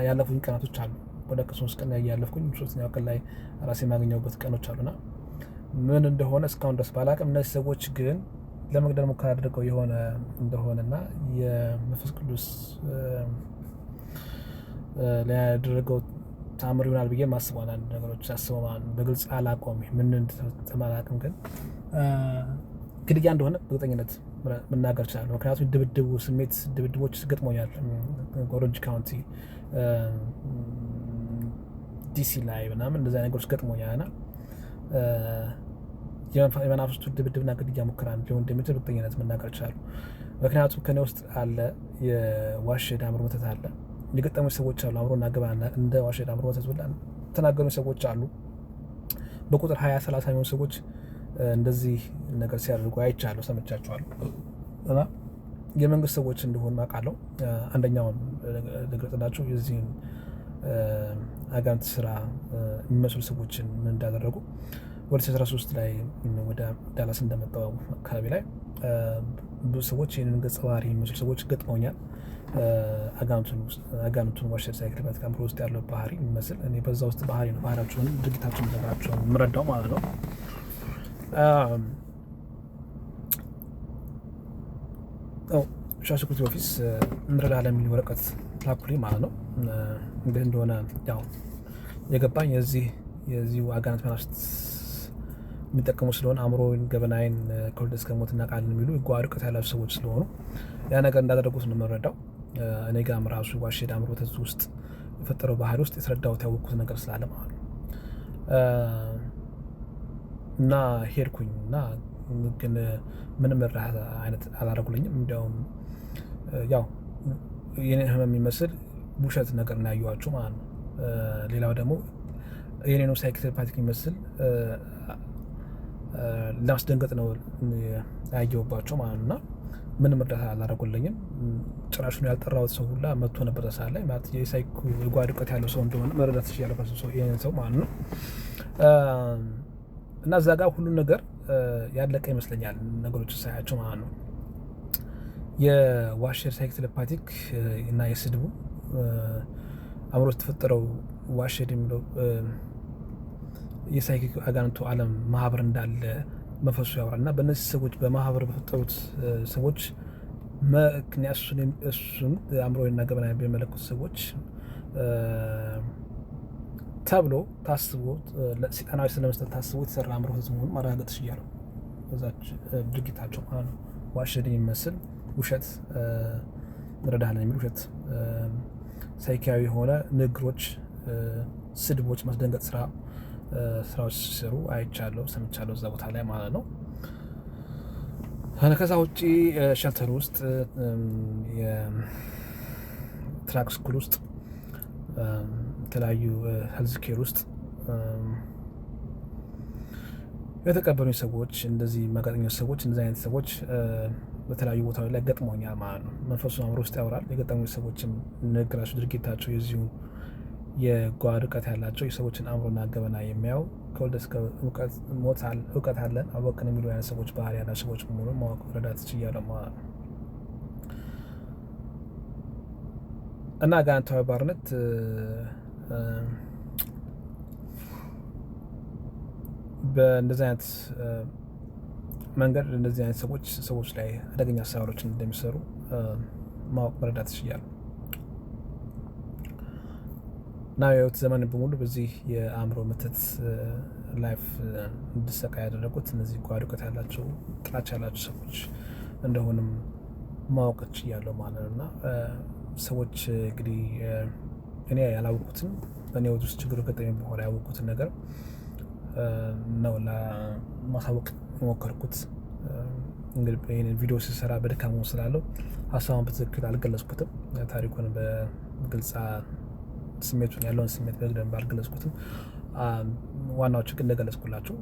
ያለፉኝ ቀናቶች አሉ። ወደ 3 ቀን ላይ ያለፍኩኝ ሶስተኛው ቀን ላይ ራሴ የማገኘውበት ቀኖች አሉና ምን እንደሆነ እስካሁን ድረስ ባላውቅም እነዚህ ሰዎች ግን ለመግደል ሙከራ አድርገው የሆነ እንደሆነና የመንፈስ ቅዱስ ያደረገው ተአምር ይሆናል ብዬ ማስበው አንዳንድ ነገሮች ሳስበው ማለት ነው። በግልጽ አላውቀውም፣ ምን እንደተፈጸመ አላውቅም፣ ግን ግድያ እንደሆነ በእርግጠኝነት መናገር እችላለሁ። ምክንያቱም ድብድቡ ስሜት ድብድቦች ገጥሞኛል። Orange County፣ DC ላይ ምናምን እንደዚህ ነገሮች ገጥሞኛል እና የመናፍስቱ ድብድብና ግድያ ሙከራ ሊሆን እንደሚችል በእርግጠኝነት መናገር እችላለሁ። ምክንያቱም ከኔ ውስጥ አለ የዋሸ አእምሮ መተት አለ። የገጠሙ ሰዎች አሉ። አእምሮና ገበና እንደ ዋሸ አእምሮ መተት ብላ ተናገሩ ሰዎች አሉ። በቁጥር 20 30 የሚሆኑ ሰዎች እንደዚህ ነገር ሲያደርጉ አይቻለሁ፣ ሰምቻቸዋለሁ። እና የመንግስት ሰዎች እንደሆኑ አውቃለሁ። አንደኛውን ልግለጽላችሁ፣ የዚህን አጋንንት ስራ የሚመስሉ ሰዎችን ምን እንዳደረጉ። ወደ 13 ላይ ወደ ዳላስ እንደመጣው አካባቢ ላይ ብዙ ሰዎች ይህንን ገጸ ባህሪ የሚመስሉ ሰዎች ገጥመውኛል። አጋንንቱን ዋሸ psychotelepathic አእምሮ ውስጥ ያለው ባህሪ የሚመስል እኔ በዛ ውስጥ ባህሪ ነው ባህሪያቸውን፣ ድርጊታቸውን፣ ነገራቸውን የምረዳው ማለት ነው። Social security office እንረዳለን የሚል ወረቀት ላኩልኝ ማለት ነው። እንዴት እንደሆነ ያው የገባኝ የዚሁ አጋንንት መናፍስት የሚጠቀሙ ስለሆነ አእምሮን ገበናይን ከውልደት እስከ ሞት እናውቃለን የሚሉ ጓድ እውቀት ያላቸው ሰዎች ስለሆኑ ያ ነገር እንዳደረጉት ነው የምረዳው። እኔ ጋርም ራሱ ዋሼድ አእምሮ ተዝ ውስጥ የፈጠረው ባህሪ ውስጥ የተረዳሁት ያወቅኩት ነገር ስላለ ማለት ነው። እና ሄድኩኝ እና ግን ምንም እርዳታ አይነት አላደረጉልኝም። እንዲያውም ያው የኔ ህመም የሚመስል ውሸት ነገር ነው ያየኋቸው ማለት ነው። ሌላው ደግሞ የኔ ነው psychotelepathic የሚመስል ለማስደንገጥ ነው ያየሁባቸው ማለት ነው። እና ምንም እርዳታ አላደረጉልኝም። ጭራሹን ያልጠራሁት ሰው ሁላ መጥቶ ነበር ሰዓት ላይ፣ ማለት የሳይኮ የጓድ እውቀት ያለው ሰው እንደሆነ መረዳት ትችላለህ ሰው ይሄን ሰው ማለት ነው። እና እዛ ጋር ሁሉን ነገር ያለቀ ይመስለኛል ነገሮችን ሳያቸው ማለት ነው። የዋሸር psychotelepathic እና የስድቡ አእምሮ ውስጥ የተፈጠረው ዋሸድ የሚለው የ psychic አጋንንቱ ዓለም ማህበር እንዳለ መንፈሱ ያወራል። እና በእነዚህ ሰዎች በማህበር በፈጠሩት ሰዎች ምክንያት እሱን አእምሮና ገበና የሚመለከቱ ሰዎች ተብሎ ታስቦ ሰይጣናዊ ስለመስጠት ታስቦ የተሰራ አእምሮ መሆኑን ማረጋገጥ ችያለሁ። በዛች ድርጊታቸው ማለት ነው። ዋሸድ የሚመስል ውሸት፣ እንረዳለን የሚል ውሸት፣ ሳይኪያዊ የሆነ ንግግሮች፣ ስድቦች፣ ማስደንገጥ ስራዎች ሲሰሩ አይቻለሁ፣ ሰምቻለሁ እዛ ቦታ ላይ ማለት ነው። ከዛ ውጪ shelter ውስጥ፣ የ truck school ውስጥ፣ የተለያዩ health care ውስጥ የተቀበሉኝ ሰዎች፣ እንደዚህ የሚያጋጥኙ ሰዎች፣ እንደዚህ አይነት ሰዎች በተለያዩ ቦታዎች ላይ ገጥሞኛል ማለት ነው። መንፈሱ አእምሮ ውስጥ ያወራል። የገጠሙኝ ሰዎችም ንግግራቸው፣ ድርጊታቸው የዚሁ የጓድ እውቀት ያላቸው የሰዎችን አእምሮና ገበና የሚያው ከወልደ እስከ ሞት እውቀት አለን አወቅን የሚሉ አይነት ሰዎች ባህሪ ያላቸው ሰዎች መሆኑን ማወቅ መረዳት ችያለሁ ማለት ነው። እና አጋንንታዊ ባርነት በእንደዚህ አይነት መንገድ እንደዚህ አይነት ሰዎች ላይ አደገኛ አሰራሮችን እንደሚሰሩ ማወቅ መረዳት ችያለሁ። እና የህይወት ዘመን በሙሉ በዚህ የአእምሮ መተት life እንድሰቃይ ያደረጉት እነዚህ ጓድ እውቀት ያላቸው ጥላቻ ያላቸው ሰዎች እንደሆንም ማወቅ ችያለሁ ማለት ነው። እና ሰዎች እንግዲህ እኔ ያላወቅኩትን በእኔ ህይወት ውስጥ ችግሩ ገጠመኝ በኋላ ያወቅኩትን ነገር ነው ለማሳወቅ የሞከርኩት። እንግዲህ ይሄንን ቪዲዮ ስሰራ በድካሙ ስላለው ሀሳቡን በትክክል አልገለጽኩትም። ታሪኩን በግልጽ ስሜቱን ያለውን ስሜት በደንብ አልገለጽኩትም። ዋናው ችግር እንደገለጽኩላችሁ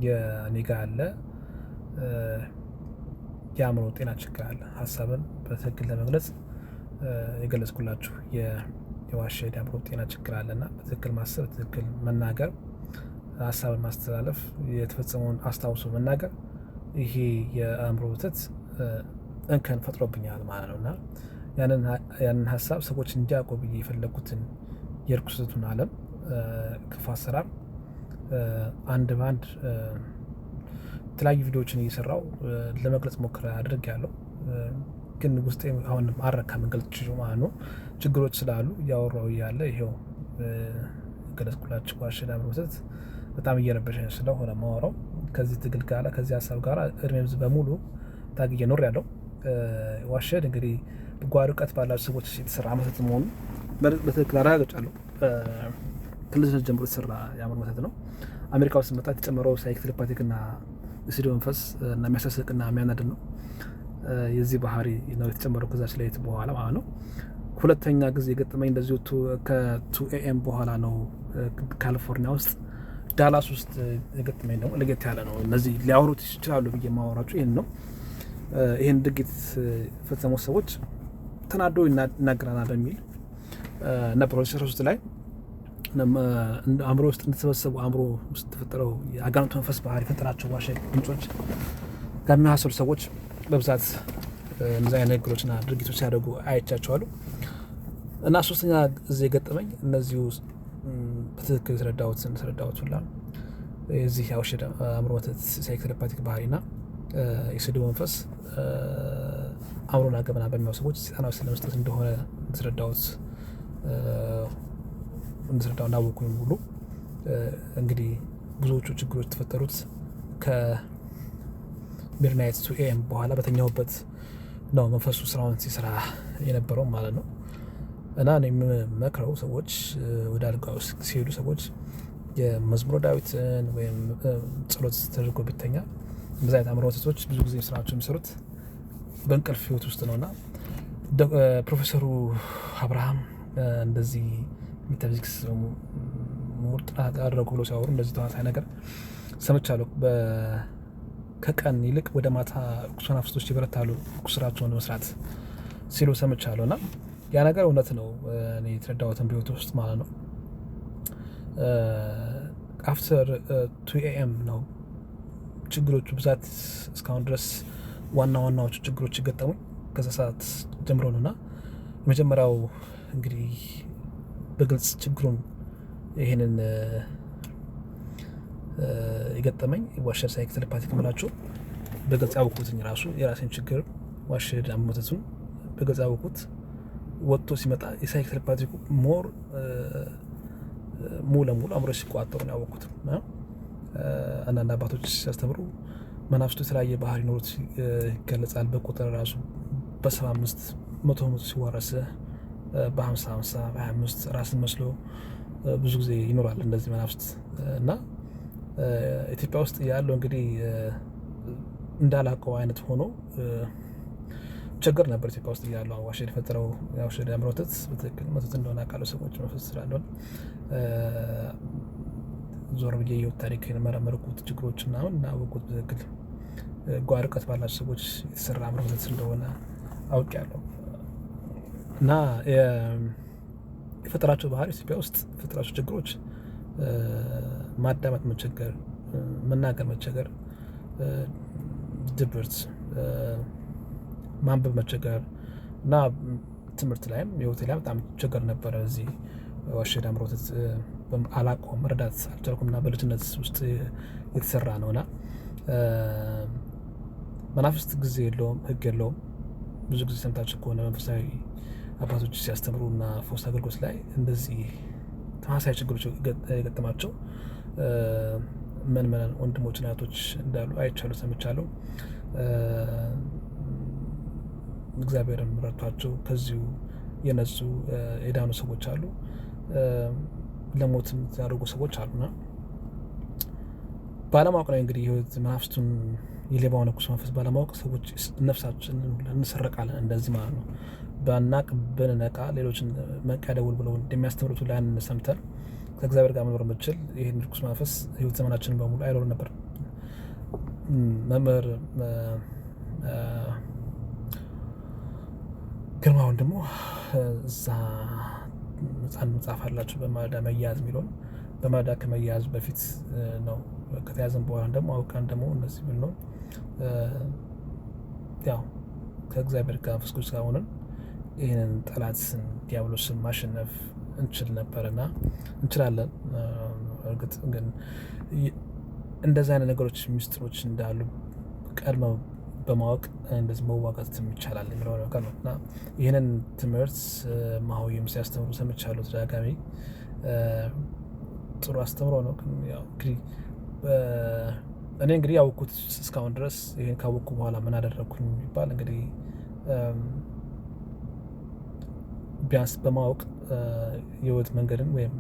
የኔ ጋር ያለ የአእምሮ ጤና ችግር አለ። ሀሳብን በትክክል ለመግለጽ የገለጽኩላችሁ የዋሸ የአእምሮ ጤና ችግር አለና በትክክል ማሰብ፣ በትክክል መናገር፣ ሀሳብን ማስተላለፍ፣ የተፈጸመውን አስታውሶ መናገር ይሄ የአእምሮ ውተት እንከን ፈጥሮብኛል ማለት ነው። እና ያንን ሀሳብ ሰዎች እንዲያውቁ ብዬ የፈለኩትን የርኩሰቱን ዓለም ክፉ አሰራር አንድ በአንድ የተለያዩ ቪዲዮዎችን እየሰራው ለመግለጽ ሞክሬ አድርጌያለሁ። ግን ውስጤ አሁንም አልረካም መግለጽ ማለት ነው። ችግሮች ስላሉ እያወራሁ እያለ ይሄው ገለጽኩላችሁ። ዋሸ የአእምሮ መተት በጣም እየረበሸኝ ስለሆነ የማወራው ከዚህ ትግል ጋር ከዚህ ሀሳብ ጋር እድሜ በሙሉ ታግዬ ኖሬያለሁ። ዋሸድ እንግዲህ ጓድ እውቀት ባላቸው ሰዎች የተሰራ መተት መሆኑን በትክክል አረጋግጫለሁ። ከልጅነት ጀምሮ የተሰራ የአእምሮ መተት ነው። አሜሪካ ውስጥ መጣ የተጨመረው psychic telepathic እና የስድ መንፈስ እና የሚያሳስቅና የሚያናድድ ነው። የዚህ ባህሪ ነው የተጨመረው ከዛች ሌሊት በኋላ ማለት ነው። ሁለተኛ ጊዜ የገጠመኝ እንደዚሁ ከ2 AM በኋላ ነው። ካሊፎርኒያ ውስጥ ዳላስ ውስጥ የገጠመኝ ደግሞ ለየት ያለ ነው። እነዚህ ሊያወሩት ይችላሉ ብዬ የማወራችሁ ይሄን ነው። ይሄን ድርጊት ፈጸሙ ሰዎች ተናዶ ይናገራል በሚል ነበር 2013 ላይ አእምሮ ውስጥ እንደተሰበሰቡ አእምሮ ውስጥ ተፈጠረው የአጋንንት መንፈስ ባህሪ የፈጠራቸው ዋሻ ድምጾች ጋር የሚመሳሰሉ ሰዎች በብዛት እንደዚህ አይነት ንግግሮችና ድርጊቶች ሲያደርጉ አይቻቸዋለሁ። እና ሶስተኛ ጊዜ የገጠመኝ እነዚሁ በትክክል የተረዳሁት ሁላ የዚህ ያውሽ አእምሮ መተት psychic telepathic ባህሪና የስድብ መንፈስ አእምሮና ገበና በሚያው ሰዎች ሰይጣናዊ ስለመስጠት እንደሆነ እንደተረዳው እንዳወቅኩኝ ሁሉ እንግዲህ ብዙዎቹ ችግሮች የተፈጠሩት ከ midnight 2 AM በኋላ በተኛሁበት ነው መንፈሱ ስራውን ሲሰራ የነበረው ማለት ነው። እና እኔ የምመክረው ሰዎች ወደ አልጋ ውስጥ ሲሄዱ ሰዎች የመዝሙረ ዳዊትን ወይም ጸሎት ተደርጎ ቢተኛ እንደዛ አይነት አእምሮ መተቶች ብዙ ጊዜ ስራቸው የሚሰሩት በእንቅልፍ ህይወት ውስጥ ነውና ፕሮፌሰሩ አብርሃም እንደዚህ ሜታፊዚክስ ምሁር ጥናት አደረጉ ብሎ ሲያወሩ እንደዚህ ተመሳሳይ ነገር ሰምቻለሁ። ከቀን ይልቅ ወደ ማታ ርኩስ መናፍስቶች ይበረታሉ ርኩስ ስራቸውን ለመስራት ሲሉ ሰምቻለሁ። እና ያ ነገር እውነት ነው። እኔ የተረዳሁትን በህይወት ውስጥ ማለት ነው። After 2 AM ነው ችግሮቹ ብዛት እስካሁን ድረስ ዋና ዋናዎቹ ችግሮች የገጠሙኝ ከዛ ሰዓት ጀምሮ ነውና የመጀመሪያው እንግዲህ በግልጽ ችግሩን ይሄንን የገጠመኝ ዋሸድ psychic telepathic የምላችሁ በግልጽ ያወቅኩትኝ ራሱ የራሴን ችግር ዋሸድ አመተቱን በግልጽ ያወቅኩት ወጥቶ ሲመጣ የ psychic telepathic ኩ more ሙሉ ለሙሉ አእምሮ ሲቆጣጠሩ ነው ያወቅኩት። አንዳንድ አባቶች ሲያስተምሩ መናፍስቱ የተለያየ ባህሪ ኖሮት ይገለጻል። በቁጥር ራሱ በ75 መቶ መቶ ሲዋረስ በ50 50 በ25 ራስን መስሎ ብዙ ጊዜ ይኖራል እንደዚህ መናፍስት። እና ኢትዮጵያ ውስጥ ያለው እንግዲህ እንዳላቀው አይነት ሆኖ ችግር ነበር። ኢትዮጵያ ውስጥ ያለው ዋሸድ የፈጠረው ዋሸድ አእምሮ መተት በትክክል መተት እንደሆነ አውቃለሁ። ሰዎች መንፈስ ስላልሆነ ዞር ብዬ የህይወት ታሪክ መረመርኩት ችግሮች ምናምን እና አወቅኩት በትክክል ጓድ እውቀት ባላቸው ሰዎች የተሰራ አእምሮ መተት እንደሆነ አውቄያለሁ። እና የፈጠራቸው ባህሪ ኢትዮጵያ ውስጥ የፈጠራቸው ችግሮች ማዳመጥ መቸገር፣ መናገር መቸገር፣ ድብርት፣ ማንበብ መቸገር እና ትምህርት ላይም ህይወቴ ላይ በጣም ችግር ነበረ። እዚህ ዋሼ ዳምሮት አላውቀውም፣ መረዳት አልቻልኩም እና በልጅነት ውስጥ የተሰራ ነውና መናፍስት ጊዜ የለውም፣ ህግ የለውም። ብዙ ጊዜ ሰምታችሁ ከሆነ መንፈሳዊ አባቶች ሲያስተምሩ እና ፈውስ አገልግሎት ላይ እንደዚህ ተመሳሳይ ችግሮች የገጠማቸው ምዕመናን ወንድሞችና እህቶች እንዳሉ አይቻለሁ፣ ሰምቻለሁ። እግዚአብሔርም ረድቷቸው ከዚሁ የነጹ የዳኑ ሰዎች አሉ። ለሞትም የተዳረጉ ሰዎች አሉና ባለማወቅ ነው እንግዲህ ህይወት መናፍስቱን የሌባውን ርኩስ መንፈስ ባለማወቅ ሰዎች ነፍሳችንን እንሰረቃለን። እንደዚህ ማለት ነው። ባናቅ ብንነቃ ሌሎችን መንቂያ ደውል ብለው እንደሚያስተምሩት ሁላ ያንን ሰምተን ከእግዚአብሔር ጋር መኖር የምችል ይህን ርኩስ መንፈስ ህይወት ዘመናችንን በሙሉ አይኖር ነበር። መምህር ግርማውን ደግሞ እዛ ህፃን መጽሐፍ አላቸው በማለዳ መያዝ የሚለውን በማለዳ ከመያዝ በፊት ነው። ከተያዘን በኋላ ደግሞ አውቀን ደግሞ እነዚህ ብንሆን ያው ከእግዚአብሔር ጋር መንፈስ ቅዱስ ጋር ሆነን ይህንን ጠላትን ዲያብሎስን ማሸነፍ እንችል ነበርና እንችላለን። እርግጥ ግን እንደዚህ አይነት ነገሮች ሚስጥሮች እንዳሉ ቀድመው በማወቅ እንደዚህ መዋጋት ይቻላል የሚለው ነገር ነው። እና ይህንን ትምህርት ማሆይም ሲያስተምሩ ሰምቻለሁ ተደጋጋሚ። ጥሩ አስተምሮ ነው። ግን ያው እንግዲህ እኔ እንግዲህ ያወቅኩት እስካሁን ድረስ ይሄን ካወቅኩ በኋላ ምን አደረግኩኝ የሚባል እንግዲህ ቢያንስ በማወቅ የህይወት መንገድን ወይም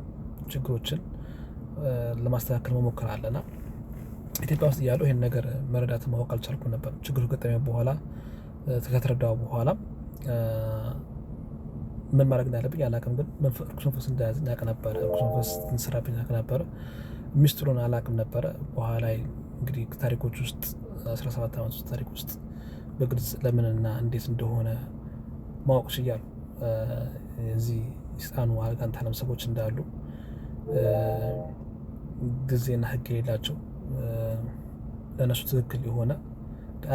ችግሮችን ለማስተካከል መሞከር አለና ኢትዮጵያ ውስጥ እያለሁ ይሄን ነገር መረዳት ማወቅ አልቻልኩም ነበር። ችግሩ ከገጠመኝ በኋላ ከተረዳሁ በኋላ ምን ማድረግ እንዳለብኝ አላውቅም። ግን ርኩስ መንፈስ እንደያዘኝ አውቅ ነበረ። ርኩስ መንፈስ እንሰራብኝ አውቅ ነበረ። ሚስጥሩን አላውቅም ነበረ። በኋላ ላይ እንግዲህ ታሪኮች ውስጥ 17 ዓመት ውስጥ ታሪክ ውስጥ በግልጽ ለምንና እንዴት እንደሆነ ማወቅ ችያለሁ። እዚህ ህፃኑ አጋንንት ዓለም ሰዎች እንዳሉ ጊዜና ህግ የሌላቸው ለእነሱ ትክክል የሆነ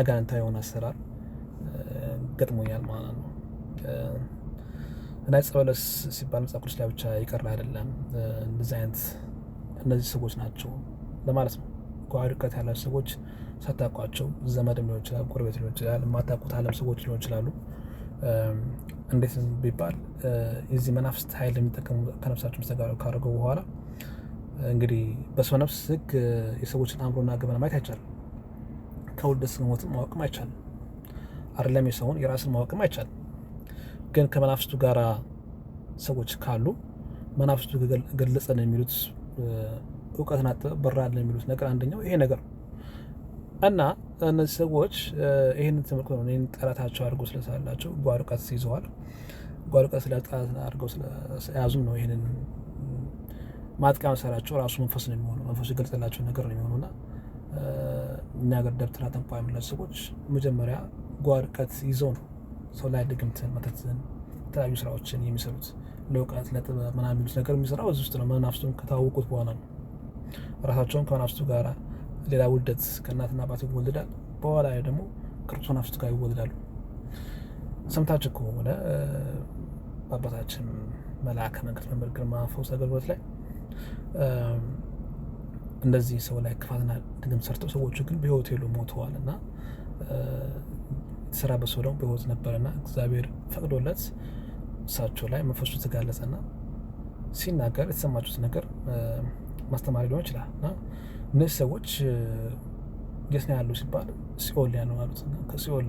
አጋንንታዊ የሆነ አሰራር ገጥሞኛል ማለት ነው። እና ዕፀ በለስ ሲባል መጽሐፍ ቅዱስ ላይ ብቻ የቀረ አይደለም። እንደዚህ አይነት እነዚህ ሰዎች ናቸው ለማለት ነው። ጓሮ ርቀት ያላቸው ሰዎች ሳታውቋቸው ዘመድም ሊሆን ይችላል፣ ጎረቤት ሊሆን ይችላል፣ የማታውቁት ዓለም ሰዎች ሊሆን ይችላሉ። እንዴት ቢባል የዚህ መናፍስት ኃይል የሚጠቀሙ ከነፍሳቸው መስተጋብር ካደረገው በኋላ እንግዲህ በሰው ነፍስ ህግ የሰዎችን አእምሮና ገበና ማየት አይቻልም። ከውልደት እስከ ሞትም ማወቅም አይቻልም። አይደለም የሰውን የራስን ማወቅም አይቻልም። ግን ከመናፍስቱ ጋር ሰዎች ካሉ መናፍስቱ ገለጸን የሚሉት እውቀትን በራልን የሚሉት ነገር አንደኛው ይሄ ነገር እና እነዚህ ሰዎች ይህንን ትምህርት ነው ይህን ጠላታቸው አድርገው ስለሳላቸው ጓሮ እውቀት ይዘዋል። ጓሮ እውቀት ስለ ጠላት አድርገው ስለያዙም ነው ይህንን ማጥቂያ መሳሪያቸው ራሱ መንፈስ ነው የሚሆነው። መንፈሱ የገለጸላቸው ነገር ነው የሚሆነው። እና እኛ ሀገር ደብተራ ጠንቋይ የምንላቸው ሰዎች መጀመሪያ ጓሮ እውቀት ይዘው ነው ሰው ላይ ድግምትን፣ መተትን፣ የተለያዩ ስራዎችን የሚሰሩት። ለእውቀት ለጥበብ ምናምን የሚሉት ነገር የሚሰራው እዚህ ውስጥ ነው። መናፍስቱን ከታወቁት በኋላ ነው። ራሳቸውን ከመናፍስቱ ጋር ሌላ ውልደት ከእናትና አባት ይወለዳል። በኋላ ላይ ደግሞ ከርኩስ መናፍስቱ ጋር ይወለዳሉ። ሰምታችሁ ከሆነ በአባታችን መልአከ መንግስት መምህር ግርማ ፈውስ አገልግሎት ላይ እንደዚህ ሰው ላይ ክፋትና ድግምት ሰርተው ሰዎቹ ግን በህይወት የሉ ሞተዋል። እና የተሰራበት ሰው ደግሞ በህይወት ነበረና እግዚአብሔር ፈቅዶለት እሳቸው ላይ መንፈሱ ተጋለጸና ሲናገር የተሰማችሁት ነገር ማስተማሪ ሊሆን ይችላል። እና እነዚህ ሰዎች የት ነው ያሉ ሲባል ሲኦል ያለው አሉት። እና ከሲኦል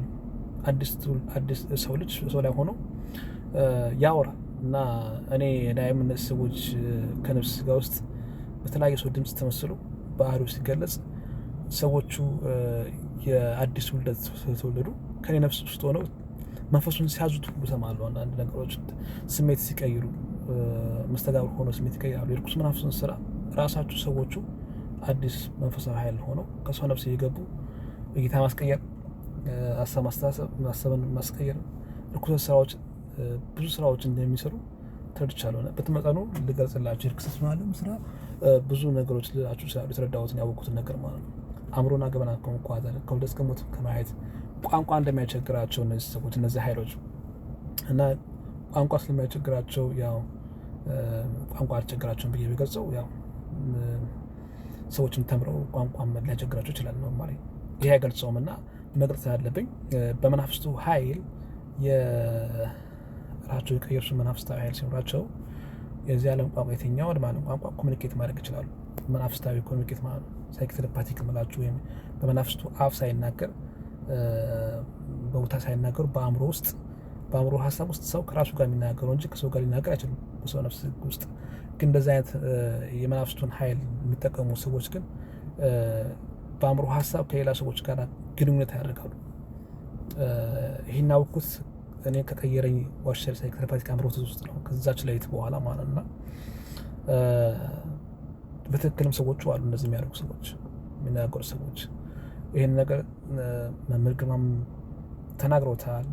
አዲስ ሰው ልጅ ሰው ላይ ሆኖ ያወራል። እና እኔ ላይም እነዚህ ሰዎች ከነፍስ ስጋ ውስጥ በተለያየ ሰው ድምጽ ተመስሎ ባህሪው ሲገለጽ ሰዎቹ የአዲስ ውልደት ስለተወለዱ ከኔ ነፍስ ውስጥ ሆነው መንፈሱን ሲያዙት ሁሉ እሰማለሁ። አንዳንድ ነገሮች ስሜት ሲቀይሩ መስተጋብር ሆነው ስሜት ይቀይራሉ። የርኩስ መናፍስን ስራ ራሳቸው ሰዎቹ አዲስ መንፈሳዊ ኃይል ሆነው ከሰው ነፍስ እየገቡ እይታ ማስቀየር፣ ሀሳብ ማስተሳሰብ፣ ማሰብን ማስቀየር፣ ርኩስ ስራዎች ብዙ ስራዎች እንደሚሰሩ ተረድቻለሁ። በመጠኑ ልገልጽላችሁ የርኩሰት ዓለም ስራ ብዙ ነገሮች ልላችሁ ይችላሉ። የተረዳሁትን ያወቅኩትን ነገር ማለት ነው። አእምሮና ገበና ከመቋጠር ከውልደት እስከ ሞት ከማየት ቋንቋ እንደሚያቸግራቸው እነዚህ ሰዎች እነዚህ ኃይሎች እና ቋንቋ ስለሚያስቸግራቸው ያው ቋንቋ አልቸግራቸውም ብዬ ቢገልጸው ያው ሰዎችም ተምረው ቋንቋ ሊያስቸግራቸው ይችላል። Normally ይሄ አይገልጸውም እና መግለጽ ያለብኝ በመናፍስቱ ኃይል የራሳቸው የቀየርሱ መናፍስታዊ ኃይል ሲኖራቸው የዚህ ዓለም ቋንቋ የትኛው ማንም ቋንቋ communicate ማድረግ ይችላሉ። መናፍስታዊ communicate ማለት ነው። Psychic telepathic የምላችሁ ወይም በመናፍስቱ አፍ ሳይናገር በቦታ ሳይናገሩ በአእምሮ ውስጥ በአእምሮ ሀሳብ ውስጥ ሰው ከራሱ ጋር የሚናገረው እንጂ ከሰው ጋር ሊናገር አይችልም። በሰው ነፍስ ውስጥ ግን እንደዚህ አይነት የመናፍስቱን ኃይል የሚጠቀሙ ሰዎች ግን በአእምሮ ሀሳብ ከሌላ ሰዎች ጋር ግንኙነት ያደርጋሉ። ይሄን ያወቅኩት እኔ ከቀየረኝ ዋሸር psychic telepathic አእምሮ ውስጥ ነው፣ ከዛች ሌሊት በኋላ ማለት ነው። በትክክልም ሰዎቹ አሉ እንደዚህ የሚያደርጉ ሰዎች፣ የሚናገሩ ሰዎች። ይሄን ነገር መምህር ግርማም ተናግረውታል።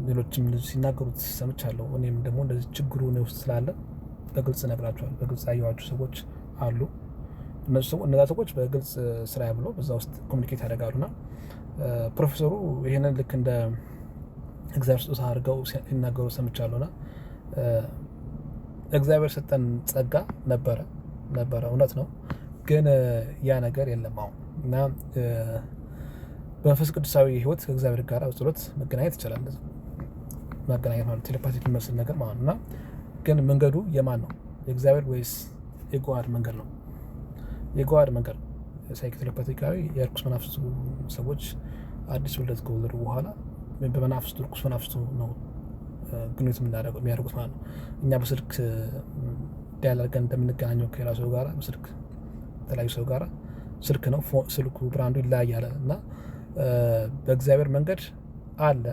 ሌሎችም እንደዚህ ሲናገሩት ሰምቻለሁ። እኔም ደግሞ እንደዚህ ችግሩ እኔ ውስጥ ስላለ በግልጽ እነግራቸዋለሁ። በግልጽ ያየኋቸው ሰዎች አሉ። እነዛ ሰዎች በግልጽ ስራዬ ብሎ በዛ ውስጥ communicate ያደርጋሉና ፕሮፌሰሩ ይሄንን ልክ እንደ እግዚአብሔር ስጦታ አድርገው ሲናገሩ ሰምቻለሁና እግዚአብሔር ሰጠን ጸጋ ነበረ እውነት ነው። ግን ያ ነገር የለም አሁን። እና በመንፈስ ቅዱሳዊ ህይወት ከእግዚአብሔር ጋር በጸሎት መገናኘት ይቻላል። መገናኘት ማለት telepathic የሚመስል ነገር ማለት ነው። እና ግን መንገዱ የማን ነው? የእግዚአብሔር ወይስ የጓድ መንገድ ነው? የጓድ መንገድ ነው። Psychic telepathic የርኩስ መናፍስቱ ሰዎች አዲስ ውልደት ከወለዱ በኋላ በመናፍስቱ ርኩስ መናፍስቱ ነው ግንኙነት የሚያደርጉት ማለት ነው። እኛ በስልክ dial አድርገን እንደምንገናኘው ከሌላ ሰው ጋር በስልክ የተለያዩ ሰው ጋር ስልክ ነው፣ ስልኩ brand ኡ ይለያያል። እና በእግዚአብሔር መንገድ አለ፣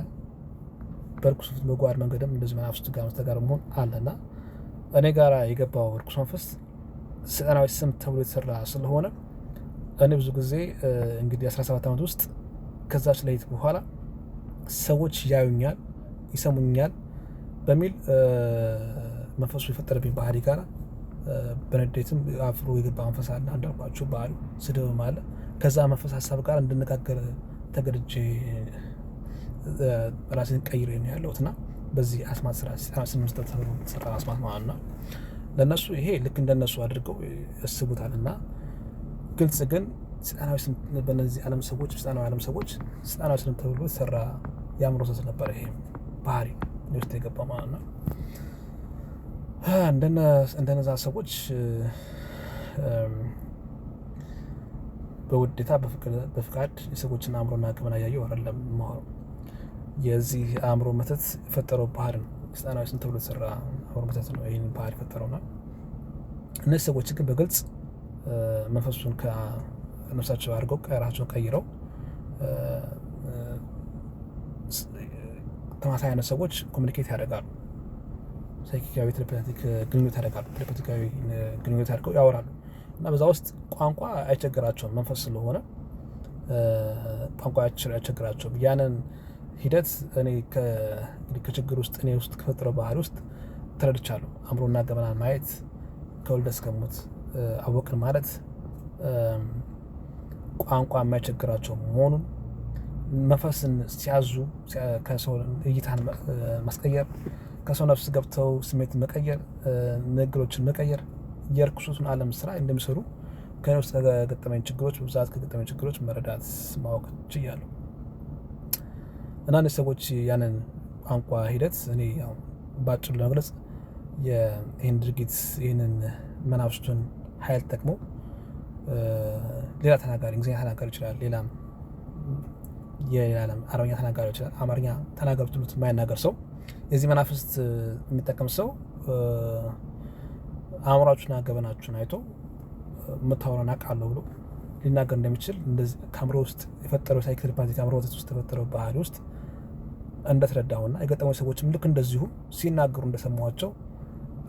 በርኩስ በጓድ መንገድም እንደዚህ መናፍስቱ ጋር መስተጋር መሆን አለና እኔ ጋር የገባው ርኩስ መንፈስ ሰይጣናዊ ስም ተብሎ የተሰራ ስለሆነ እኔ ብዙ ጊዜ እንግዲህ 17 ዓመት ውስጥ ከዛች ሌሊት በኋላ ሰዎች ያዩኛል፣ ይሰሙኛል በሚል መንፈሱ የፈጠረብኝ ባህሪ ጋር በንዴትም አፍሮ የገባ መንፈስ አለ እንዳልኳችሁ ባህሪው ስድብም አለ። ከዛ መንፈስ ሀሳብ ጋር እንድነጋገር ተገድጄ ራሴን ቀይሬ ነው ያለሁት። እና በዚህ አስማት ስራ ሰይጣናዊ ስም መስጠት ተብሎ የተሰራ አስማት ማለት ነው። ለነሱ ይሄ ልክ እንደነሱ አድርገው ያስቡታል። እና ግልጽ ግን ሰይጣናዊ ስም በእነዚህ ዓለም ሰዎች ሰይጣናዊ ዓለም ሰዎች ሰይጣናዊ ስም ተብሎ የተሰራ የአእምሮ ስህተት ነበር። ይሄ ባህሪ ውስጥ የገባ ማለት ነው። እንደነዛ ሰዎች በውዴታ በፍቃድ የሰዎችን አእምሮና ገመና እያየሁ አይደለም የማወራው። የዚህ አእምሮ መተት የፈጠረው ባህሪ ነው። ሰይጣናዊ ስም ተብሎ የተሰራ አእምሮ መተት ነው ይሄን ባህሪ የፈጠረውና እነዚህ ሰዎች ግን በግልጽ መንፈሱን ከነፍሳቸው አድርገው ራሳቸውን ቀይረው ተመሳሳይ አይነት ሰዎች communicate ያደርጋሉ። ሳይኪካዊ telepathic ግንኙነት ያደርጋሉ። ቴሌፓቲካዊ ግንኙነት አድርገው ያወራሉ። እና በዛ ውስጥ ቋንቋ አይቸግራቸውም። መንፈስ ስለሆነ ቋንቋ አይቸግራቸውም። ያንን ሂደት እኔ ከችግር ውስጥ እኔ ውስጥ ከፈጠረው ባህሪ ውስጥ ተረድቻለሁ። አእምሮና ገመናን ማየት ከውልደት እስከ ሞት አወቅን ማለት ቋንቋ የማይቸግራቸው መሆኑን መንፈስን ሲያዙ ከሰው እይታን ማስቀየር፣ ከሰው ነፍስ ገብተው ስሜትን መቀየር፣ ንግግሮችን መቀየር የርኩሱን ዓለም ስራ እንደሚሰሩ ከእኔ ውስጥ ከገጠመኝ ችግሮች በብዛት ከገጠመኝ ችግሮች መረዳት ማወቅ ችያለሁ። እና እነዚህ ሰዎች ያንን ቋንቋ ሂደት እኔ ያው ባጭሩ ለመግለጽ ይሄን ድርጊት ይሄንን መናፍስቱን ኃይል ተጠቅሞ ሌላ ተናጋሪ እንግሊዝኛ ተናጋሪ ይችላል፣ ሌላም የሌላ ዓለም አረብኛ ተናጋሪ ይችላል፣ አማርኛ ተናጋሪ ብትሉት የማይናገር ሰው የዚህ መናፍስት የሚጠቀም ሰው አእምሯችሁና ገበናችሁን አይቶ የምታወራውን አውቃለሁ ብሎ ሊናገር እንደሚችል እንደዚህ ከአእምሮ ውስጥ የፈጠረው psychic telepathic አእምሮ ውስጥ የፈጠረው ባህሪ ውስጥ እንደተረዳሁና የገጠመው ሰዎችም ልክ እንደዚሁ ሲናገሩ እንደሰማኋቸው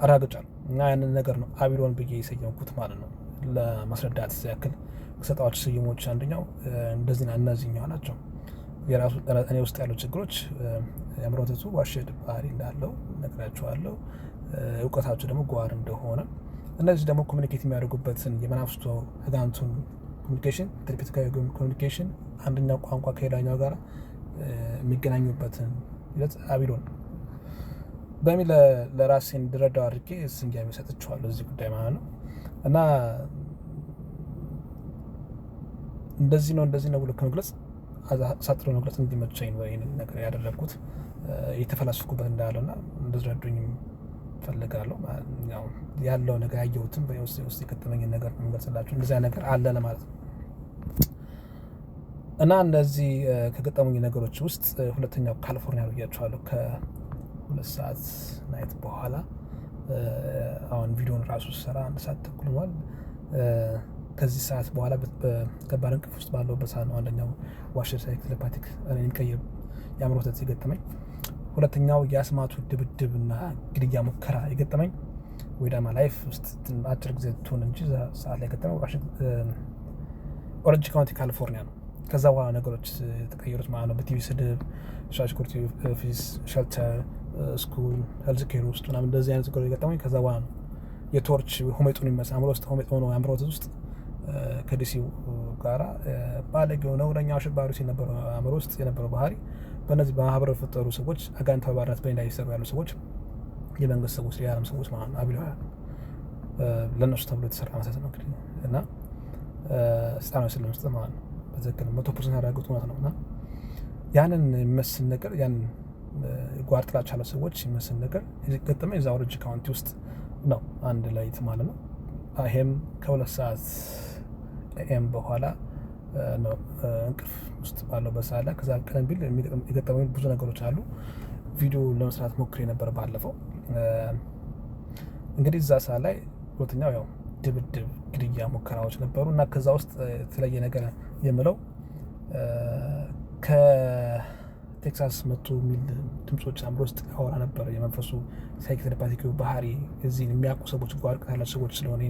አረጋግጫለሁ። እና ያንን ነገር ነው አቢሎን ብዬ የሰየምኩት ማለት ነው። ለማስረዳት ያክል ከሰጠኋቸው ስይሞች አንደኛው እንደዚህ እነዚህኛው ናቸው። የራሱ እኔ ውስጥ ያሉ ችግሮች የአእምሮ ወተቱ ዋሸድ ባህሪ እንዳለው ነግራቸዋለሁ። እውቀታቸው ደግሞ ጓር እንደሆነ እነዚህ ደግሞ communicate የሚያደርጉበትን የመናፍስቱ አጋንንቱን communication ቴሌፓቲካዊ communication አንደኛው ቋንቋ ከሌላኛው ጋር የሚገናኙበትን ሂደት አቢሎን በሚል ለራሴ እንድረዳው አድርጌ ስያሜ ሰጥቼዋለሁ እዚህ ጉዳይ ማለት ነው። እና እንደዚህ ነው እንደዚህ ነው ብሎ ከመግለጽ አሳጥሮ መግለጽ እንዲመቸኝ ነው ይሄንን ነገር ያደረግኩት። የተፈላሰፍኩበት እንዳለና እንድትረዱኝም ፈልጋለሁ። ያው ያለው ነገር ያየሁትም በውስጥ ውስጥ የገጠመኝን ነገር ነው የምገልጽላችሁ። እንደዚያ ነገር አለ ለማለት ነው። እና እንደዚህ ከገጠሙኝ ነገሮች ውስጥ ሁለተኛው ካሊፎርኒያ ነው ብያችኋለሁ። ከ2 ሰዓት night በኋላ አሁን ቪዲዮን ራሱ ስሰራ 1 ሰዓት ተኩል ሆኗል። ከዚህ ሰዓት በኋላ በከባድ እንቅልፍ ውስጥ ባለሁበት ሰዓት ነው አንደኛው ዋሸር psychic telepathic እኔን የሚቀይር የአእምሮ ወተት የገጠመኝ። ሁለተኛው የአስማቱ ድብድብና ግድያ ሙከራ የገጠመኝ ወይ ደግሞ life ውስጥ አጭር ጊዜ ትሁን እንጂ እዛ ሰዓት ላይ የገጠመኝ ኦሬንጅ ካውንቲ ካሊፎርኒያ ነው። ከዛ በኋላ ነገሮች የተቀየሩት ማለት ነው። በቲቪ ስድብ፣ social security office፣ shelter፣ school፣ health care ውስጥ ምናምን እንደዚህ አይነት ነገሮች የገጠመኝ ከዛ በኋላ ነው። የ torch ሆሜጡን የሚመስል አእምሮ ውስጥ ሆሜጥ ሆኖ አእምሮ ውስጥ ከዲሲው ጋራ ባለጌው ነውረኛ አሸባሪ ሲል የነበረው አእምሮ ውስጥ የነበረው ባህሪ በእነዚህ በማህበራዊ የፈጠሩ ሰዎች አጋንንታዊ ባርነት በእኔ ላይ ይሰሩ ያሉ ሰዎች የመንግስት ሰዎች የዓለም ሰዎች ማለት ነው። አቢላውያን ለእነሱ ተብሎ የተሰራ መሰረት ነው እንግዲህ እና ስልጣናዊ ስለመስጠት ማለት ነው። በትክክል 100% ያደረጉት እውነት ነው። እና ያንን የሚመስል ነገር ያንን ጓር ጥላቻ ያለው ሰዎች የሚመስል ነገር የገጠመኝ እዛ ኦሬንጅ ካውንቲ ውስጥ ነው አንድ ላይ ማለት ነው። ይሄም ከ2 ሰዓት AM በኋላ ነው እንቅልፍ ውስጥ ባለው በሰዓት ላይ። ከዛ ቀደም ቢል የገጠመኝ ብዙ ነገሮች አሉ። ቪዲዮ ለመስራት ሞክሬ ነበር ባለፈው። እንግዲህ እዛ ሰዓት ላይ ሁለተኛው ያው ድብድብ ግድያ ሙከራዎች ነበሩ። እና ከዛ ውስጥ የተለየ ነገር የምለው ከቴክሳስ መጡ የሚል ድምጾች አእምሮ ውስጥ ያወራ ነበር። የመንፈሱ psychic telepathic ባህሪ እዚህ የሚያውቁ ሰዎች ጓር ያላቸው ሰዎች ስለሆነ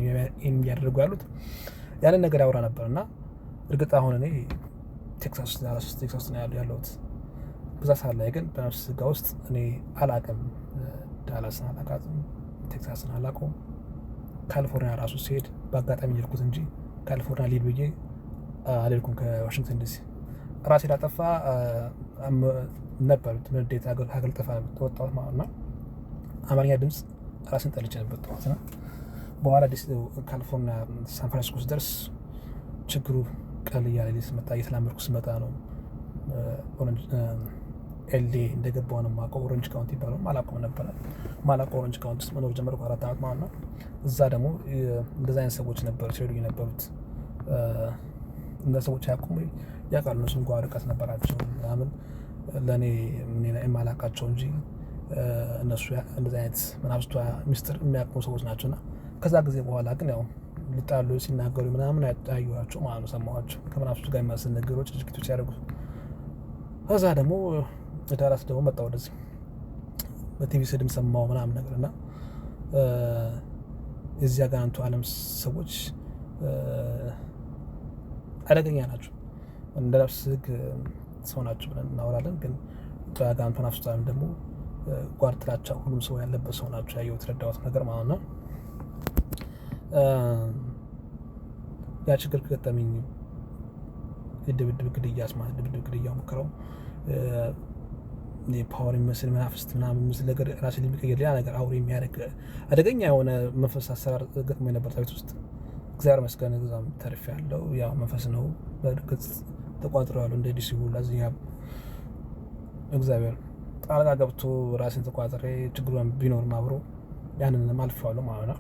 የሚያደርጉ ያሉት ያንን ነገር ያወራ ነበር። እና እርግጥ አሁን እኔ ቴክሳስ ዳላስ ውስጥ ቴክሳስ ነው ያለሁት። በዛ ሰዓት ላይ ግን በነፍስ ስጋ ውስጥ እኔ አላቅም፣ ዳላስን አላቃትም፣ ቴክሳስን አላቀውም። ካሊፎርኒያ ራሱ ሲሄድ በአጋጣሚ ሄድኩት እንጂ ካሊፎርኒያ ልሂድ ብዬ አልሄድኩም። ከዋሽንግተን ዲሲ ራሴ ላጠፋ ነበር ንዴት ሀገር ልጠፋ ወጣሁት ማለት ነው። አማርኛ ድምጽ ራሴን ጠልቼ ነበር ጠዋት ነው። በኋላ ዲሲ ካሊፎርኒያ ሳን ፍራንሲስኮ ስደርስ ችግሩ ቀለል እያለ ስመጣ እየተላመድኩ ስመጣ ነው ኦሬንጅ LA እንደገባሁ ነው የማውቀው። ኦሬንጅ ካውንቲ ይባላል አላውቀውም ነበር። ማላውቀው ኦሬንጅ ካውንቲ ውስጥ መኖር ጀመርኩ 4 ዓመት ማለት ነው። እዛ ደግሞ እንደዛ አይነት ሰዎች ነበሩ ሲሄዱ የነበሩት። እነዛ ሰዎች አያውቁም ወይ? ያውቃሉ። እነሱም እንኳን ርቀት ነበራቸው ምናምን ለኔ እኔ የማላውቃቸው እንጂ እነሱ እንደዛ አይነት መናፍስቷ ሚስጥር የሚያውቁ ሰዎች ናቸው። እና ከዛ ጊዜ በኋላ ግን ያው ሊጣሉ ሲናገሩ ምናምን አየኋቸው ማለት ነው። ሰማኋቸው ከመናፍስቱ ጋር የሚመስል ነገሮች ድርጊቶች ሲያደርጉ። ከዛ ደግሞ ዳላስ ደግሞ መጣሁ ወደዚህ በቲቪ ስድም ሰማሁ ምናምን ነገር እና የዚህ አጋንንቱ ዓለም ሰዎች አደገኛ ናቸው። እንደ ነፍስ ህግ ሰው ናቸው ብለን እናወራለን፣ ግን በአጋንንቱ መናፍስቱ ዓለም ደግሞ ጓር ጥላቻ ሁሉም ሰው ያለበት ሰው ናቸው። ያየሁት የተረዳሁት ነገር ማለት ነው። ያ ችግር ከገጠመኝ የድብድብ ግድያ አስማት ድብድብ ግድያ ሞክረው የፓወር የሚመስል መናፍስት ምናምን የሚመስል ነገር ራስን የሚቀይር ሌላ ነገር አውሬ የሚያደርግ አደገኛ የሆነ መንፈስ አሰራር ገጥሞኝ ነበር ቤት ውስጥ። እግዚአብሔር ይመስገን እዛም ተርፌያለሁ። ያው መንፈስ ነው በእርግጥ ተቋጥሬዋለሁ እንደ ዲሲ ሁላ እዚህ እግዚአብሔር ጣልቃ ገብቶ ራሴን ተቋጥሬ ችግሩን ቢኖርም አብሮ ያንንም አልፌዋለሁ ማለት ነው።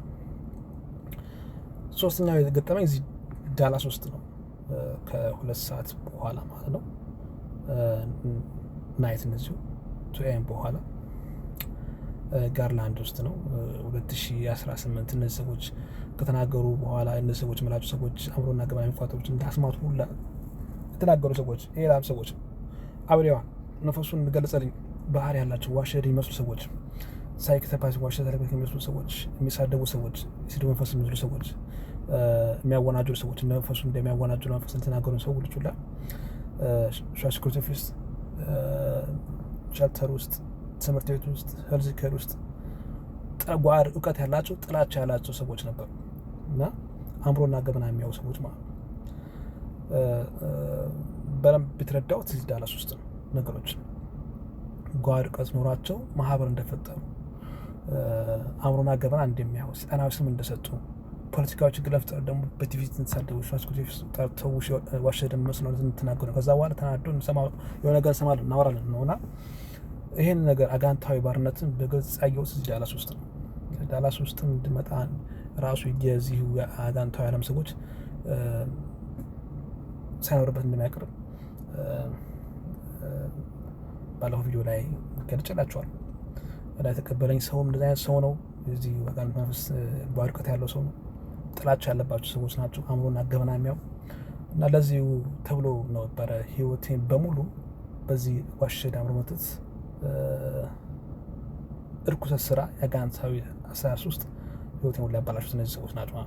ሶስተኛው የገጠመኝ እዚህ ዳላስ ውስጥ ነው። ከ2 ሰዓት በኋላ ማለት ነው። night እንደዚሁ 2 AM በኋላ ጋርላንድ ውስጥ ነው። 2018 እነዚህ ሰዎች ከተናገሩ በኋላ እነዚህ ሰዎች የምላቸው ሰዎች አእምሮና ገበና የሚቋጠሩት እንደ አስማቱ ሁላ የተናገሩ ሰዎች የላም ሰዎች አብሬዋ ነፈሱን ገለጸልኝ። ባህሪ ያላቸው ዋሸድ የሚመስሉ ሰዎች፣ ሳይክ ተፓሲ ዋሸድ ተለበት የሚመስሉ ሰዎች፣ የሚሳደቡ ሰዎች፣ የስድብ መንፈስ የሚመስሉ ሰዎች፣ የሚያወናጅሉ ሰዎች፣ መንፈሱ እንደሚያወናጅሉ መንፈስ የተናገሩ ሰዎች ሁላ social security office፣ shelter ውስጥ፣ ትምህርት ቤት ውስጥ፣ health care ውስጥ ጠጓር እውቀት ያላቸው ጥላቻ ያላቸው ሰዎች ነበሩ እና አእምሮና ገበና የሚያዩ ሰዎች ማለት ነው። በደንብ የተረዳሁት እዚህ ዳላስ ውስጥ ነው ነገሮች። ጓድ እውቀት ኖሯቸው ማህበር እንደፈጠሩ፣ አእምሮና ገበና እንደሚያው ሰይጣናዊ ስም እንደሰጡ፣ ፖለቲካዊ ችግር ለመፍጠር ደግሞ በቲቪ እንተሳደቡ ጠርተው ዋሸ ደመስ ነው እንትናገሩ፣ ከዛ በኋላ ተናዶ የሆነ ነገር እንሰማለን፣ እናወራለን ነው። እና ይሄን ነገር አጋንንታዊ ባርነትን በግልጽ ያየሁት እዚህ ዳላስ ውስጥ ነው። ዳላስ ውስጥም እንድመጣ ራሱ የዚሁ አጋንንታዊ ዓለም ሰዎች ሳይኖርበት እንደሚያቀርብ ባለፈው ቪዲዮ ላይ ገልጬላችኋለሁ። እና የተቀበለኝ ሰውም እንደዚህ አይነት ሰው ነው። የዚህ አጋንንት መንፈስ ጓድ ያለው ሰው ነው። ጥላቻ ያለባቸው ሰዎች ናቸው። አእምሮና ገበና የሚያው እና ለዚሁ ተብሎ ነበረ ህይወቴን በሙሉ በዚህ ዋሸድ አእምሮ መተት እርኩሰት ስራ የአጋንንታዊ አሰራር ውስጥ ህይወቴን ሁሉ ያበላሹት እነዚህ ሰዎች ናቸው።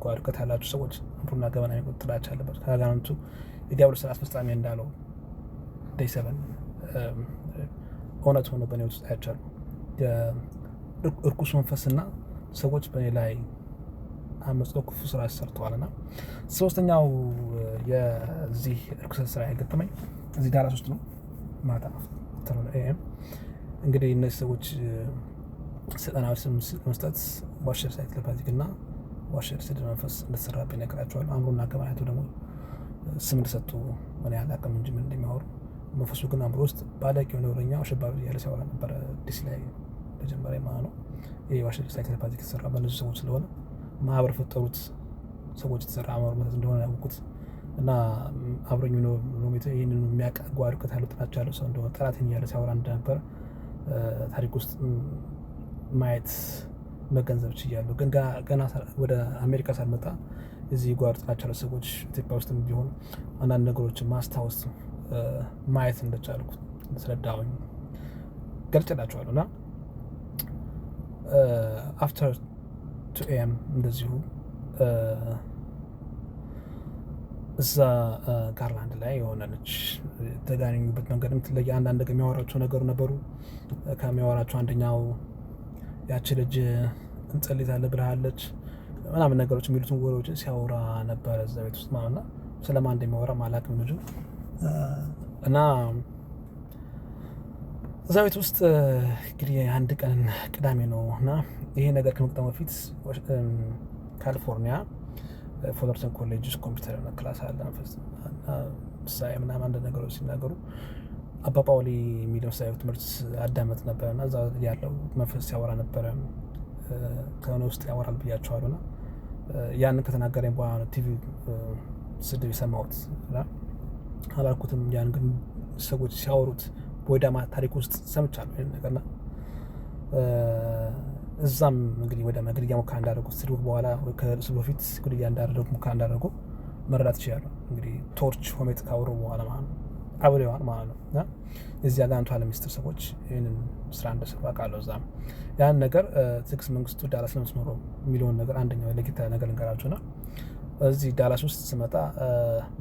ጓድ እውቀት ያላቸው ሰዎች፣ አእምሮና ገበና የሚቆጥ ጥላቻ ያለባቸው ከአጋንንቱ የዲያብሎስ ስራ አስፈጻሚ እንዳለው day 7 እውነት ሆኖ በእኔ ውስጥ አይቻሉ። እርኩስ መንፈስና ሰዎች በእኔ ላይ አመፅተው ክፉ ስራ ሰርተዋል። እና ሶስተኛው የዚህ እርኩሰት ስራ ያገጠመኝ እዚህ ዳላስ ውስጥ ነው። ማታ AM እንግዲህ እነዚህ ሰዎች ሰይጣናዊ ስም መስጠት ዋሸር psychic telepathic እና ዋሸር ስድ መንፈስ እንደተሰራብኝ እነግራቸዋለሁ። አእምሮና ገበናቸው ደግሞ ስም እንደሰጡ እኔ አላውቅም እንጂ ምን እንደሚያወሩ። መንፈሱ ግን አእምሮ ውስጥ ባለቂ የሆነ ወረኛ አሸባሪ እያለ ሲያወራ ነበረ። ዲሲ ላይ መጀመሪያ ማለት ነው። ይሄ ዋሸር psychic telepathic የተሰራ በእነዚህ ሰዎች ስለሆነ ማህበር ፈጠሩት ሰዎች የተሰራ አእምሮ መተት እንደሆነ ያወቁት እና አብሮኝ roommate ይህንን የሚያውቅ ጓድ እውቀት ያለው ጥላቻ ያለው ሰው እንደሆነ ጠላቴን እያለ ሲያወራ እንደነበረ ታሪክ ውስጥ ማየት መገንዘብ ችያለሁ። ግን ገና ወደ አሜሪካ ሳልመጣ እዚህ ጓድ ጥላቻ ያለው ሰዎች ኢትዮጵያ ውስጥም ቢሆን አንዳንድ ነገሮችን ማስታወስ ማየት እንደቻልኩ ስለዳሁኝ ገልጬላችኋለሁ። እና after 2 AM እንደዚሁ እዛ ጋርላንድ ላይ የሆነ ልጅ የተገናኙበት መንገድም ትለየ። አንዳንድ የሚያወራቸው ነገሩ ነበሩ። ከሚያወራቸው አንደኛው ያቺ ልጅ እንጸልይታለን ብለሃለች ምናምን ነገሮች የሚሉትን ወሬዎችን ሲያወራ ነበረ እዛ ቤት ውስጥ ማለት ነው። ስለማን እንደሚያወራ አላውቅም ልጁ። እና እዛ ቤት ውስጥ እንግዲህ አንድ ቀን ቅዳሜ ነው እና ይሄ ነገር ከመግጠሙ በፊት ካሊፎርኒያ ፎለርተን ኮሌጅ ውስጥ ኮምፒውተር class አለ። ምሳሌ ምናምን አንድ ነገሮች ሲናገሩ አባ ጳውሊ የሚለው ምሳሌ ትምህርት አዳመጥ ነበረ እና እዛ ያለው መንፈስ ሲያወራ ነበረ። ከሆነ ውስጥ ያወራል ብያቸዋለሁ። እና ያንን ከተናገረኝ በኋላ ነው ቲቪ ስድብ የሰማሁት። አላልኩትም። ያን ግን ሰዎች ሲያወሩት በወዳማ ታሪክ ውስጥ ሰምቻለሁ ይሄን ነገር። እና እዛም እንግዲህ ወደ ግድያ ሙከራ እንዳደረጉ ስድቡ በኋላ ከስድቡ በፊት ግድያ እንዳደረጉ ሙከራ እንዳደረጉ መረዳት እችላለሁ። እንግዲህ ቶርች ሆሜት ካወሩ በኋላ ማለት ነው፣ አብሬዋን ማለት ነው። እና የዚህ አጋንንቱ ዓለም ሚስጥር ሰዎች ይህንን ስራ እንደሰሩ አውቃለሁ። እዛም ያን ነገር ትዕግስት መንግስቱ ዳላስ ነው የምትኖረው የሚለውን ነገር አንደኛው ለጌታ ነገር ልንገራችሁ። እና እዚህ ዳላስ ውስጥ ስመጣ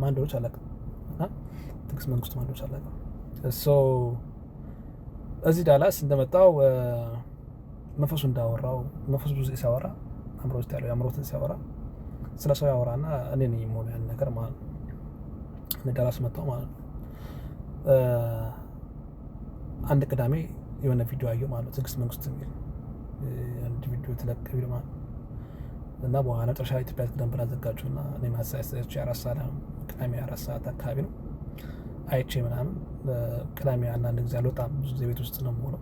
ማን እንደሆነች አላውቅም። እና ትዕግስት መንግስቱ ማን እንደሆነች አላውቅም። So እዚህ ዳላስ እንደመጣው መንፈሱ እንዳወራው መንፈሱ ብዙ ሲያወራ አእምሮ ውስጥ ያለው የአእምሮ ሲያወራ ስለ ሰው ያወራና እኔ ነኝ የምሆነው ያን ነገር ማለት ነው። እኔ ዳላስ መጣሁ ማለት ነው። አንድ ቅዳሜ የሆነ ቪዲዮ አየሁ ማለት ነው። ትዕግስት መንግስቱ የሚል አንድ ቪዲዮ የተለቀቀ ቪዲዮ ማለት ነው። እና በኋላ መጨረሻ ኢትዮጵያ ትቅደም ብላ ዘጋችው እና እኔ ማሳያች 4 ሰዓት ቅዳሜ 4 ሰዓት አካባቢ ነው አይቼ ምናምን። ቅዳሜ አንዳንድ ጊዜ አልወጣም፣ ብዙ ጊዜ ቤት ውስጥ ነው የምውለው።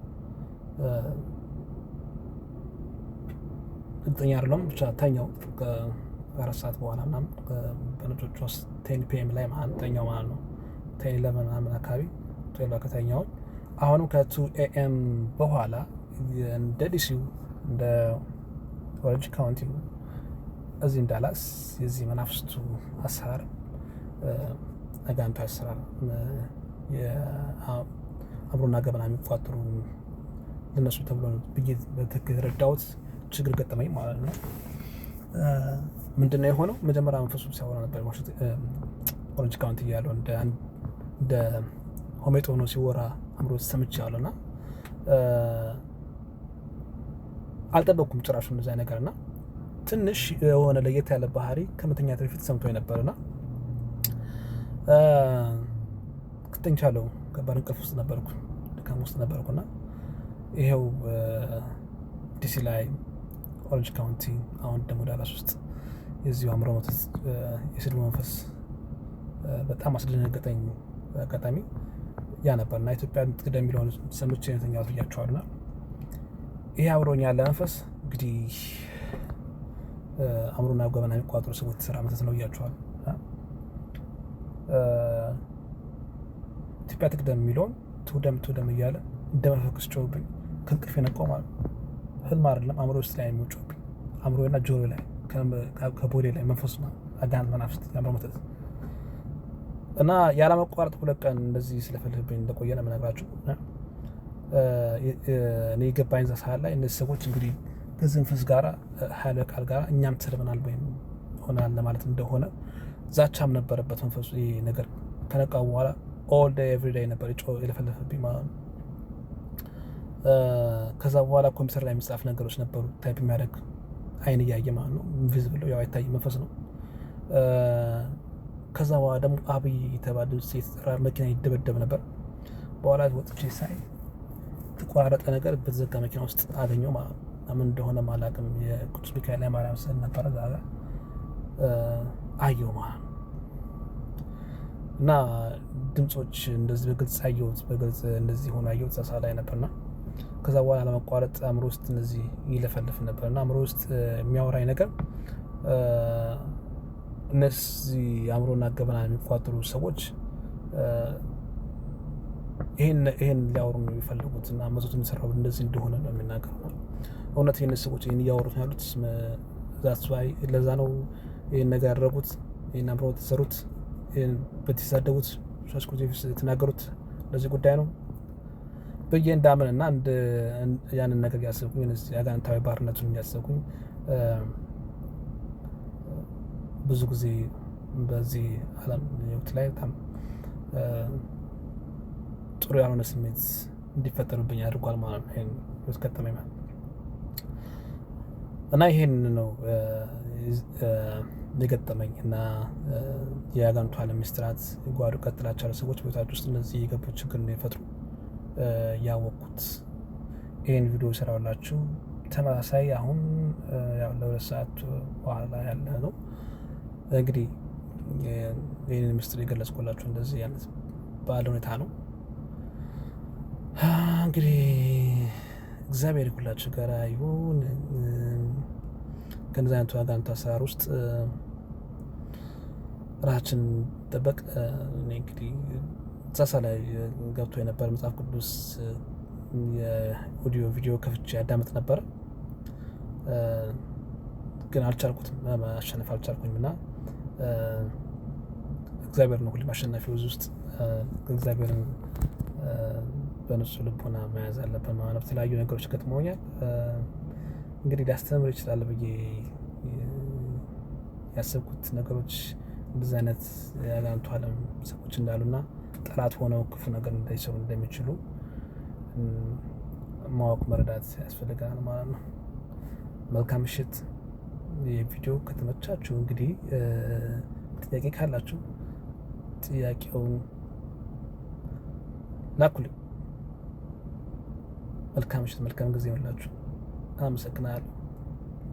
እርግጠኛ አይደለሁም ብቻ ተኛው ከ4 ሰዓት በኋላ ምናምን በነጮቹ 10 PM ላይ ማለት ተኛው ማለት ነው። 10 11 ምናምን አካባቢ 12 ከተኛሁኝ አሁንም ከ 2 AM በኋላ እንደ ዲሲው እንደ ኦሬንጅ ካውንቲው እዚህ ዳላስ የዚህ መናፍስቱ አሰራር አጋንንታዊ አሰራር አእምሮና ገበና የሚቋጠሩ ለነሱ ተብሎ ነው ብዬ በትክክል የተረዳሁት ችግር ገጠመኝ ማለት ነው። ምንድነው የሆነው? መጀመሪያ መንፈሱ ሲያወራ ነበር። ኦሬንጅ ካውንቲ እያለሁ እንደ ሆሜጦ ሆኖ ሲወራ አእምሮ ሰምቻለሁ እና አልጠበቅኩም ጭራሹን እንደዚያ ነገር። እና ትንሽ የሆነ ለየት ያለ ባህሪ ከመተኛት በፊት ሰምቶኝ ነበር እና ተኝቻለሁ። ከባድ እንቅልፍ ውስጥ ነበርኩ። ድካም ውስጥ ነበርኩና ይኸው ዲሲ ላይ ኦረንጅ ካውንቲ፣ አሁን ደግሞ ዳላስ ውስጥ የዚሁ አእምሮ መተት የስድቡ መንፈስ በጣም አስደነገጠኝ አጋጣሚ ያ ነበር። እና ኢትዮጵያ ትቅደም የሚለውን ሰምቼ ነው የተኛሁት ብያችኋለሁ። እና ይሄ አብሮኝ ያለ መንፈስ እንግዲህ አእምሮና ገበና የሚቆጣጠሩ ሰዎች የተሰራ መተት ነው ብያችኋለሁ። ኢትዮጵያ ትቅደም የሚለውን ትውደም ትውደም እያለ እንደ መፈክር ሲጮህብኝ ከእንቅልፌ ነቃሁ ማለት ነው። ህልም አይደለም፣ አእምሮ ውስጥ ላይ የሚጮህብኝ፣ አእምሮና ጆሮ ላይ ከቦዴ ላይ መንፈሱ አጋንንት መናፍስት የአእምሮ መተት። እና ያለመቋረጥ 2 ቀን እንደዚህ ስለፈልፍብኝ እንደቆየ ነው የምነግራችሁ። እኔ የገባኝ እዛ ሰዓት ላይ እነዚህ ሰዎች እንግዲህ ከዚህ መንፈስ ጋራ ኃይለ ቃል ጋራ እኛም ተሰድበናል ወይም ሆናል ለማለት እንደሆነ ዛቻም ነበረበት መንፈሱ። ይሄ ነገር ከነቃው በኋላ all day every day ነበር የለፈለፈብኝ ማለት ነው። ከዛ በኋላ ኮምፒውተር ላይ የሚጻፍ ነገሮች ነበሩ፣ type የሚያደርግ አይን እያየ ማለት ነው። Invisible፣ ያው አይታይም መንፈስ ነው። ከዛ በኋላ ደግሞ አብይ የተባለ ድምፅ የተጠራ መኪና ይደበደብ ነበር። በኋላ ወጥቼ ሳይ የተቆራረጠ ነገር በተዘጋ መኪና ውስጥ አገኘው ማለት ነው። ምን እንደሆነ አላውቅም። የቅዱስ ሚካኤል የማርያም ስዕል ነበረ እዛ ጋር አየው ማለት ነው። እና ድምፆች እንደዚህ በግልጽ አየሁት፣ በግልጽ እንደዚህ ሆኖ አየሁት እዛ ሰዓት ላይ ነበርና ከዛ በኋላ ለመቋረጥ አእምሮ ውስጥ እንደዚህ ይለፈልፍ ነበር። እና አእምሮ ውስጥ የሚያወራኝ ነገር እነዚህ አእምሮና ገበና የሚቋጥሩ ሰዎች ይሄን ይሄን ሊያወሩ ነው የሚፈልጉት እና መተቱ የሚሰራው እንደዚህ እንደሆነ ነው የሚናገሩ። እውነት ይህን ሰዎች ይህን እያወሩት ነው ያሉት። That's why ለዛ ነው ይህን ነገር ያደረጉት፣ ይህን አምረው የተሰሩት፣ ይህን በተሳደቡት የተናገሩት ለዚህ ጉዳይ ነው ብዬ እንዳምን እና ያንን ነገር እያሰብኩኝ የአጋንንታዊ ባርነቱን እያሰብኩኝ ብዙ ጊዜ በዚህ ዓለም ህይወት ላይ በጣም ጥሩ ያልሆነ ስሜት እንዲፈጠሩብኝ አድርጓል ማለት ነው። ይሄን ህይወት ገጠመኝ ማለት እና ይሄን ነው የገጠመኝ። እና የአጋንንቱ ዓለም ሚስጥራት ጓዱ ቀጥላቸው ሰዎች በህይወታችሁ ውስጥ እነዚህ የገቡ ችግር እንደሚፈጥሩ ያወቅኩት ይህን ቪዲዮ ሰራሁላችሁ። ተመሳሳይ አሁን ያው ለ2 ሰዓት በኋላ ያለ ነው። እንግዲህ ይህንን ምስጢር የገለጽኩላችሁ እንደዚህ አይነት ባለ ሁኔታ ነው። እንግዲህ እግዚአብሔር ሁላችሁ ጋር ይሁን። ከእንደዚህ አይነቱ አጋንንት አሰራር ውስጥ ራሳችን ጠበቅ። እኔ እንግዲህ ዛሳ ላይ ገብቶ የነበረ መጽሐፍ ቅዱስ የኦዲዮ ቪዲዮ ከፍቼ ያዳምጥ ነበረ፣ ግን አልቻልኩትም፣ ማሸነፍ አልቻልኩኝም። እና እግዚአብሔር ነው ሁሌም አሸናፊው። እዚህ ውስጥ እግዚአብሔርን በንጹህ ልቦና መያዝ አለብን ማለት ነው። የተለያዩ ነገሮች ገጥመውኛል። እንግዲህ ሊያስተምር ይችላል ብዬ ያሰብኩት ነገሮች እንደዚህ አይነት የአጋንንቱ ዓለም ሰዎች እንዳሉና ጠላት ሆነው ክፉ ነገር እንዳይሰሩ እንደሚችሉ ማወቅ መረዳት ያስፈልጋል ማለት ነው። መልካም ምሽት። ይህ ቪዲዮ ከተመቻችሁ እንግዲህ ጥያቄ ካላችሁ ጥያቄውን ላኩልኝ። መልካም ምሽት፣ መልካም ጊዜ ይሁንላችሁ። አመሰግናለሁ።